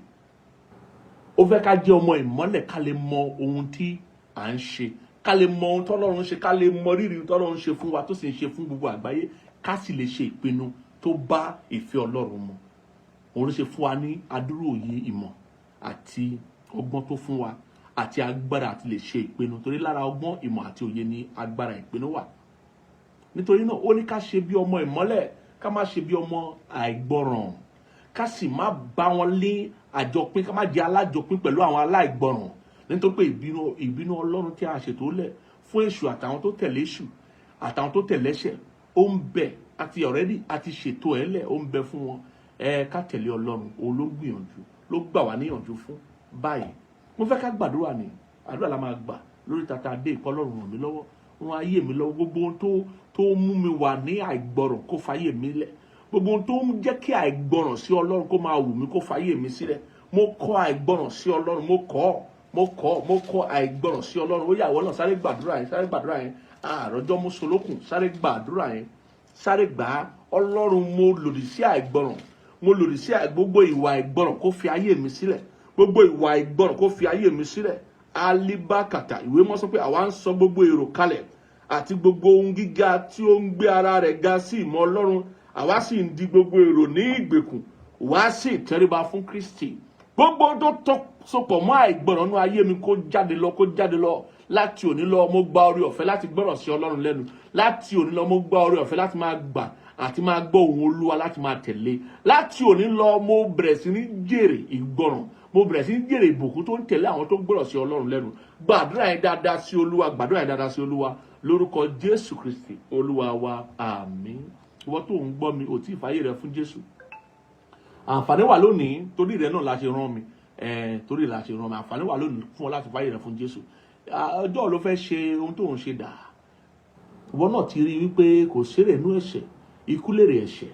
Ó fẹ́ ká jẹ́ ọmọ ìmọ́lẹ̀, ká lè mọ ohun tí à ń ṣe, ká lè mọ ohun tí à ń sọ, ká lè mọ ohun tí à ń Ká lè mọ ohun tọ́lọ́run ṣe, ká lè mọ rírì ohun tọ́lọ́run ṣe fún wa tó sì ń ṣe fún gbogbo àgbáyé, ká sì lè ṣe ìpinnu tó bá ìfẹ́ Ọlọ́run mu. Òun ló ṣe fún wa ní adúrú òye, ìmọ̀ àti ọgbọ́n tó fún wa àti agbára àti lè ṣe ìpinnu, torí lára ọgbọ́n, ìmọ̀ àti òye ní agbára ìpinnu wà. Nítorí náà, ó ní ká ṣe bí ọmọ ìmọ́lẹ̀, ká má ṣe bí ọmọ àìgbọràn, ká sì má bá wọn lé àjọpín, ká má jẹ́ alájọpín pẹ̀lú àwọn aláìgbọràn, nítorí pé ìbínú Ọlọ́run tí a ṣètò lẹ̀ fún èṣù àtàwọn tó tẹ̀lé èṣù àtàwọn tó tẹ̀lé ẹ̀ṣẹ̀, ó ń bẹ àti already àti ṣètò ẹ̀ lẹ̀, ó ń bẹ fún wọn. Ẹ ká tẹ̀lé Ọlọ́run. Òun ló gbìyànjú, ló gbà wá níyànjú fún báyìí. Mo fẹ́ ká gbàdúrà ní àdúrà la máa gbà lórí tata dé ìkọ́. Ọlọ́run, ràn mí lọ́wọ́, ràn ayé mi lọ́wọ́. Gbogbo ohun tó mú mi wà ní àìgbọràn, kó fayé mi lẹ̀. Gbogbo ohun tó ń jẹ́ kí àìgbọràn sí Ọlọ́run kó máa wù mí, kó fayé mi sílẹ̀. Mo kọ̀ àìgbọràn sí Ọlọ́run. Mo kọ̀, mo kọ̀, mo kọ̀ àìgbọràn sí Ọlọ́run. Ó yá, ìwọ náà sáré gbàdúrà yẹn, sáré gbàdúrà yẹn. Àròjọ mùsùlùkùn, sáré gbàdúrà yẹn, sáré gbà á. Ọlọ́run, mo lòdì sí àìgbọràn, mo lòdì sí gbogbo ìwà àìgbọràn, kó fi ayé mi sílẹ̀. Gbogbo ìwà àìgbọràn, kó fi ayé mi sílẹ̀. Alibakata ìwé mọ́ sọ pé àwa ń sọ gbogbo èrò kalẹ̀ àti gbogbo ohun gíga tí ó ń gbé ara rẹ̀ ga sí ìmọ̀ Ọlọ́run, àwa sì ń di gbogbo èrò ní ìgbèkùn wá sí ìtẹríba fún Kristi. Gbogbo ohun tó tọ́ sopọ̀ mọ́ àìgbọràn nínú ayé mi, kó jáde lọ, kó jáde lọ. Láti òní lọ, mo gba oore ọ̀fẹ́ láti gbọ́rọ̀ sí Ọlọ́run lẹ́nu. Láti òní lọ, mo gba oore ọ̀fẹ́ láti máa gbà àti máa gbọ́ ohùn Olúwa, láti máa tẹ̀lé. Láti òní lọ, mo bẹ̀rẹ̀ sí ní jèrè ìgbọràn, mo bẹ̀rẹ̀ sí ní jèrè ìbùkún tó ń tẹ̀lé àwọn tó gbọ́rọ̀ sí Ọlọ́run lẹ́nu. Gbàdúrà yẹn dáadáa sí Olúwa, gbàdúrà yẹn dáadáa sí Olúwa. Lórúkọ Jésù Kristi Olúwa wa, àmín. Ìwọ tó ń gbọ́ mi, ò tí ì fàyè rẹ fún Jésù, àǹfààní wà lónìí. Torí rẹ náà la ṣe rán mi, torí la ṣe rán mi. Àǹfààní wà lónìí fún ọ láti fàyè rẹ fún Jésù. Ọjọ́ ló fẹ́ ṣe ohun tó ń ṣe dà. Ìwọ náà ti rí i wípé kò sérè inú ẹ̀ṣẹ̀, ikú lèrè ẹ̀ṣẹ̀.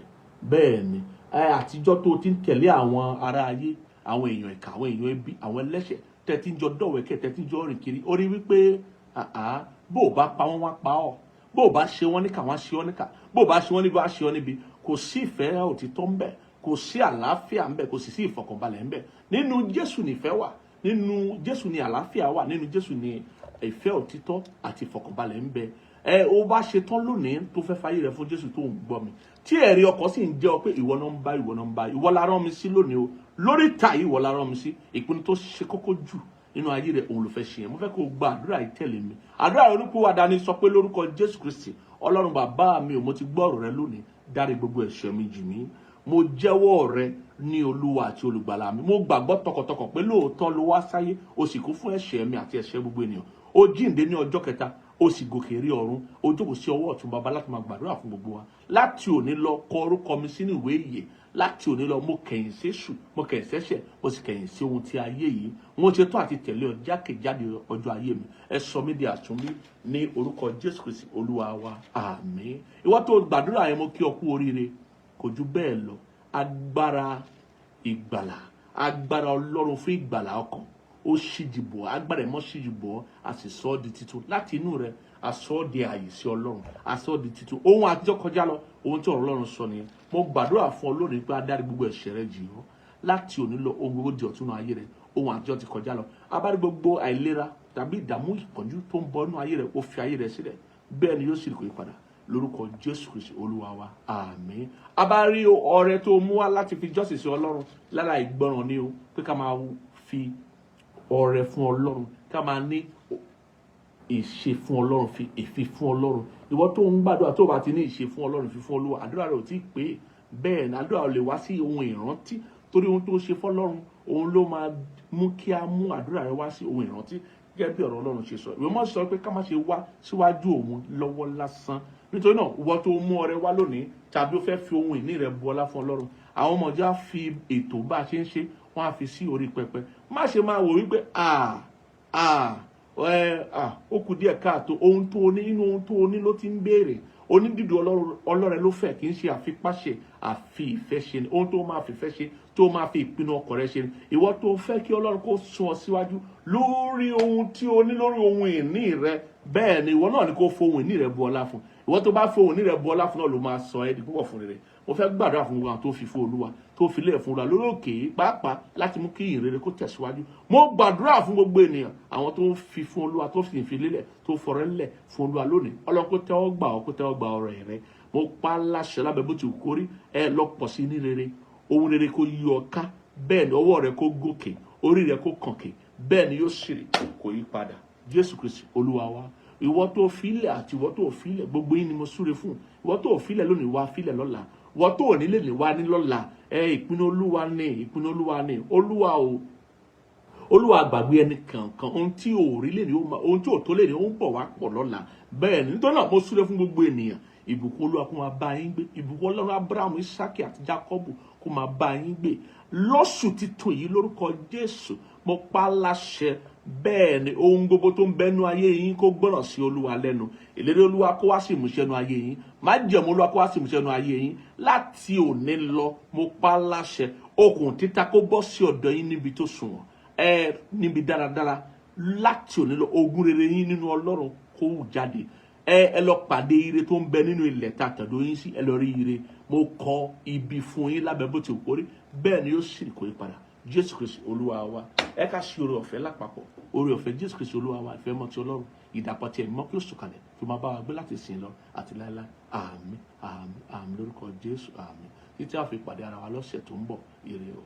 Bẹ́ẹ̀ ni, àtijọ́ tó ti ń tẹ̀lé àwọn ará ayé, àwọn èèyàn ìkà, àwọn èèyàn ẹbí, àwọn ẹlẹ́ṣẹ̀, tẹ́tí ń jọ dọ̀wẹ́kẹ̀, tẹ́tí ń jọ rìn kiri, ó rí wípé bó o bá pa wọ́n, wá pa ọ́. Bó o bá ṣe wọ́n níkà, wọ́n á ṣe ọ́ níkà. Bó o bá ṣe wọ́n níbi, wọ́n á ṣe ọ́ níbi. Kò sí ìfẹ́ òtítọ́ ńbẹ, kò sí àlàáfíà ńbẹ, kò sì sí ìfọ̀kànbalẹ̀ ńbẹ. Nínú Jésù nífẹ́ wà, nínú Jésù ní àlàáfíà wà, nínú Jésù ní ìfẹ́ òtítọ́ àti ìfọ̀kànbalẹ̀ ńbẹ. Ẹ ó bá ṣe tán lónìí tó fẹ́ fayé rẹ fún Jésù, tó ń gbọ́ mi, tí ẹ̀rí ọkọ̀ sì ń jẹ́ ọ pé ìwọ náà ń bá, ìwọ náà ń bá, ìwọ la rán mi sí lónìí o, lórí ta yìí, ìwọ la rán mi sí. Ìpinnu tó ṣe kókó jù nínú ayé rẹ, òun ló fẹ́ ṣe yẹn. Mo fẹ́ kó o gba àdúrà yìí tẹ̀lé mi. Àdúrà rẹ olúkúwàdà ni. Sọ pé, lórúkọ Jésù Kristi, Ọlọ́run bàbá mi ò, mo ti gbọ́ ọ̀rọ̀ rẹ lónìí. Dárí gbogbo ẹ̀ṣẹ̀ mi jì mí. Mo jẹ́wọ́ rẹ ní Olúwa àti Olùgbàlà mi. Mo gbàgbọ́ tọkàntọkàn pé lóòótọ́ ló wá sáyé, o sì kú fún ẹ̀ṣẹ̀ mi àti ẹ̀ṣẹ̀ gbogbo ènìyàn. O jíǹde ní ọjọ́ kẹta, o sì gòkè rí ọ̀run, o jókòó sí ọwọ́ ọ̀tún bàbá láti máa gbàdúrà fún gbogbo wa. Láti òní lọ, kọ orúkọ mi sínú ìwé ìyè. Láti òní lọ, mo kẹ̀yìn séṣù, mo kẹ̀yìn sẹ́ṣẹ̀, mo sì kẹ̀yìn sí ohun tí ayé yìí. Mo ṣe tán àti tẹ̀lé ọ jákèjádò ọjọ́ ayé mi. Ẹ sọ mí di àtúnbí ní orúkọ Jésù Kristi Olúwa wa, àmín. Ìwọ tó gbàdúrà yẹn, mo kí ọ kú oríire. Kò ju bẹ́ẹ̀ lọ. Agbára ìgbàlà, agbára Ọlọ́run fún ìgbàlà ọkàn, ó ṣíjìbọ̀. Agbára ẹ̀mọ́ ṣíjìbọ̀, a sì sọ ọ́ di titun láti inú rẹ̀. A sọ ọ́ di ààyè sí Ọlọ́run, a sọ ọ́ di titun. Ohun àtijọ́ kọjá lọ. Ohun tí ọ̀rọ̀ Ọlọ́run sọ nìyẹn. Mo gbàdúrà fún ọ lónìí pé a dárí gbogbo ẹ̀ṣẹ̀ rẹ jì ọ́. Láti òní lọ, ohun gbogbo di ọ̀tun nínú ayé rẹ. Ohun àtijọ́ ti kọjá lọ. Abárí gbogbo àìlera tàbí ìdààmú, ìpọ́njú tó ń bọ̀ nínú ayé rẹ, ó fi ayé rẹ sílẹ̀. Bẹ́ẹ̀ ni yóò sì kò yí padà. Lórúkọ Jésù Kristi Olúwa wa, àmín. Abárí ọrẹ tó mú wá láti fi jọ́sìn sí Ọlọ́run, lára ìgbọràn ni o, pé ká máa fi ọrẹ fún Ọlọ́run, ká máa ní ìṣe fún Ọlọ́run, fi ìfi fún Ọlọ́run. Ìwọ tó ń gbàdúrà, tó bá ti ní ìṣe fún Ọlọ́run, ìfi fún Olúwa, àdúrà rẹ ò tí ì pé. Bẹ́ẹ̀ ni àdúrà ò lè wá sí ohun ìrántí, torí ohun tó ṣe fọ́lọ́run, òun ló máa mú kí a mú àdúrà rẹ wá sí ohun ìrántí, gẹ́gẹ́ bí ọ̀rọ̀ Ọlọ́run ṣe sọ. Ìwé mọ́ sọ pé ká má ṣe wá síwájú òun lọ́wọ́ lásán. Nítorí náà, ìwọ tó mú ọrẹ wá lónìí tàbí ó fẹ́ fi ohun ìní rẹ bu ọlá fún Ọlọ́run, àwọn ọmọdé á fi ètò bá a ṣe ń ṣe, wọ́n á fi sí orí pẹpẹ. Má ṣe máa wò wípé à à ẹ à ó kù díẹ̀ káàtó. Ohun tó o ní, inú ohun tó o ní ló ti ń béèrè. Onídìdú ọlọ́rẹ ló fẹ́, kì í ṣe àfipáṣe, àfi ìfẹ́ ṣe ni. Ohun tó máa fìfẹ́ ṣe, tó máa fi ìpinnu ọkàn rẹ ṣe ni. Ìwọ tó fẹ́ kí Ọlọ́run kó sún ọ síwájú lórí ohun tí o ní, lórí ohun ìní rẹ, bẹ́ẹ̀ ni ìwọ náà ni kó fohun ìní rẹ bu ọlá fún. Ìwọ tó bá fohun ìní rẹ bu ọlá fún náà ló máa sọ ẹ́ di púpọ̀ fún rere. Mo fẹ́ gbàdúrà fún gbogbo àwọn tó fi fún Olúwa, tó tó fi lẹ̀ fúnra lórí òkè yìí, pàápàá láti mú kí ìyìn rere kó tẹ̀síwájú. Mo gbàdúrà fún gbogbo ènìyàn, àwọn tó ń fi fún Olúwa, tó sì ń fi lélẹ̀, tó fọrẹ́ lẹ̀ fún Olúwa lónìí. Ọlọ́run kó tẹ́wọ́ gbà ọ́, kó tẹ́wọ́ gbà ọrẹ rẹ. Mo pa á láṣẹ lábẹ́ bó ti wù kórí, ẹ lọ pọ̀ sí ní rere, ohun rere kó yí ọ ká. Bẹ́ẹ̀ ni ọwọ́ rẹ kó gòkè, orí rẹ kó kànkè. Bẹ́ẹ̀ ni yóò sì rí, kò yí padà. Jésù Kristi Olúwa wa. Ìwọ tó filẹ̀ àti ìwọ tó filẹ̀, gbogbo yín ni mo súre fún. Ìwọ tó filẹ̀ lónìí, wá filẹ̀ lọ́la. Ìwọ tó nílé ní, wá ní lọ́la. Ẹ ìpinnu Olúwa ni, ìpinnu Olúwa ni. Olúwa o, Olúwa gbàgbé ẹni kankan. Ohun tí ò rí lè ní, ohun tí ò tó lè ní, ó ń bọ̀ wá pọ̀ lọ́la. Bẹ́ẹ̀ ni, nítorí náà mo súre fún gbogbo ènìyàn. Ìbùkún Olúwa kó máa bá yín gbé. Ìbùkún Ọlọ́run Abrahamu, Isaki àti Jacobu kó máa bá yín gbé lọ́sù titun yìí lórúkọ Jésù. Mo pa á láṣẹ, bẹ́ẹ̀ ni ohun gbogbo tó ń bẹnu ayé yín kó gbọ́ràn sí Olúwa lẹ́nu. Ìlérí Olúwa kó wá sí ìmúṣẹ nínú ayé yín. Májẹ̀mú Olúwa kó wá sí ìmúṣẹ nínú ayé yín láti òní lọ. Mo pa á láṣẹ, okùn títa kó bọ́ sí ọ̀dọ̀ yín níbi tó sunwọ̀n ẹ, níbi dáradára. Láti òní lọ, ogún rere yín nínú Ọlọ́run kó wù jáde. Ẹ lọ pàdé ire tó ń bẹ nínú ilẹ̀ tá a tẹ̀dó yín sí. Ẹ lọ rí ire. Mo kọ ibi fún yín lábẹ́ bó ti wù kórí. Bẹ́ẹ̀ ni yóò sì kó yí padà. Jésù Kristi Olúwa wa. Ẹ ká ṣe oore ọ̀fẹ́ lápapọ̀. Oore ọ̀fẹ́ Jésù Kristi Olúwa wa, ìfẹ́ mọ́ ti Ọlọ́run, ìdàpọ̀ ti Ẹ̀mí mọ́ kí ó sọ̀kalẹ̀ kí ó máa bá wa gbé láti ìsìn lọ àti láéláé. Àmín, àmín, àmín lórúkọ Jésù, àmín. Títí a fi pàdé ara wa lọ́sẹ̀ tó ń bọ̀, ire o.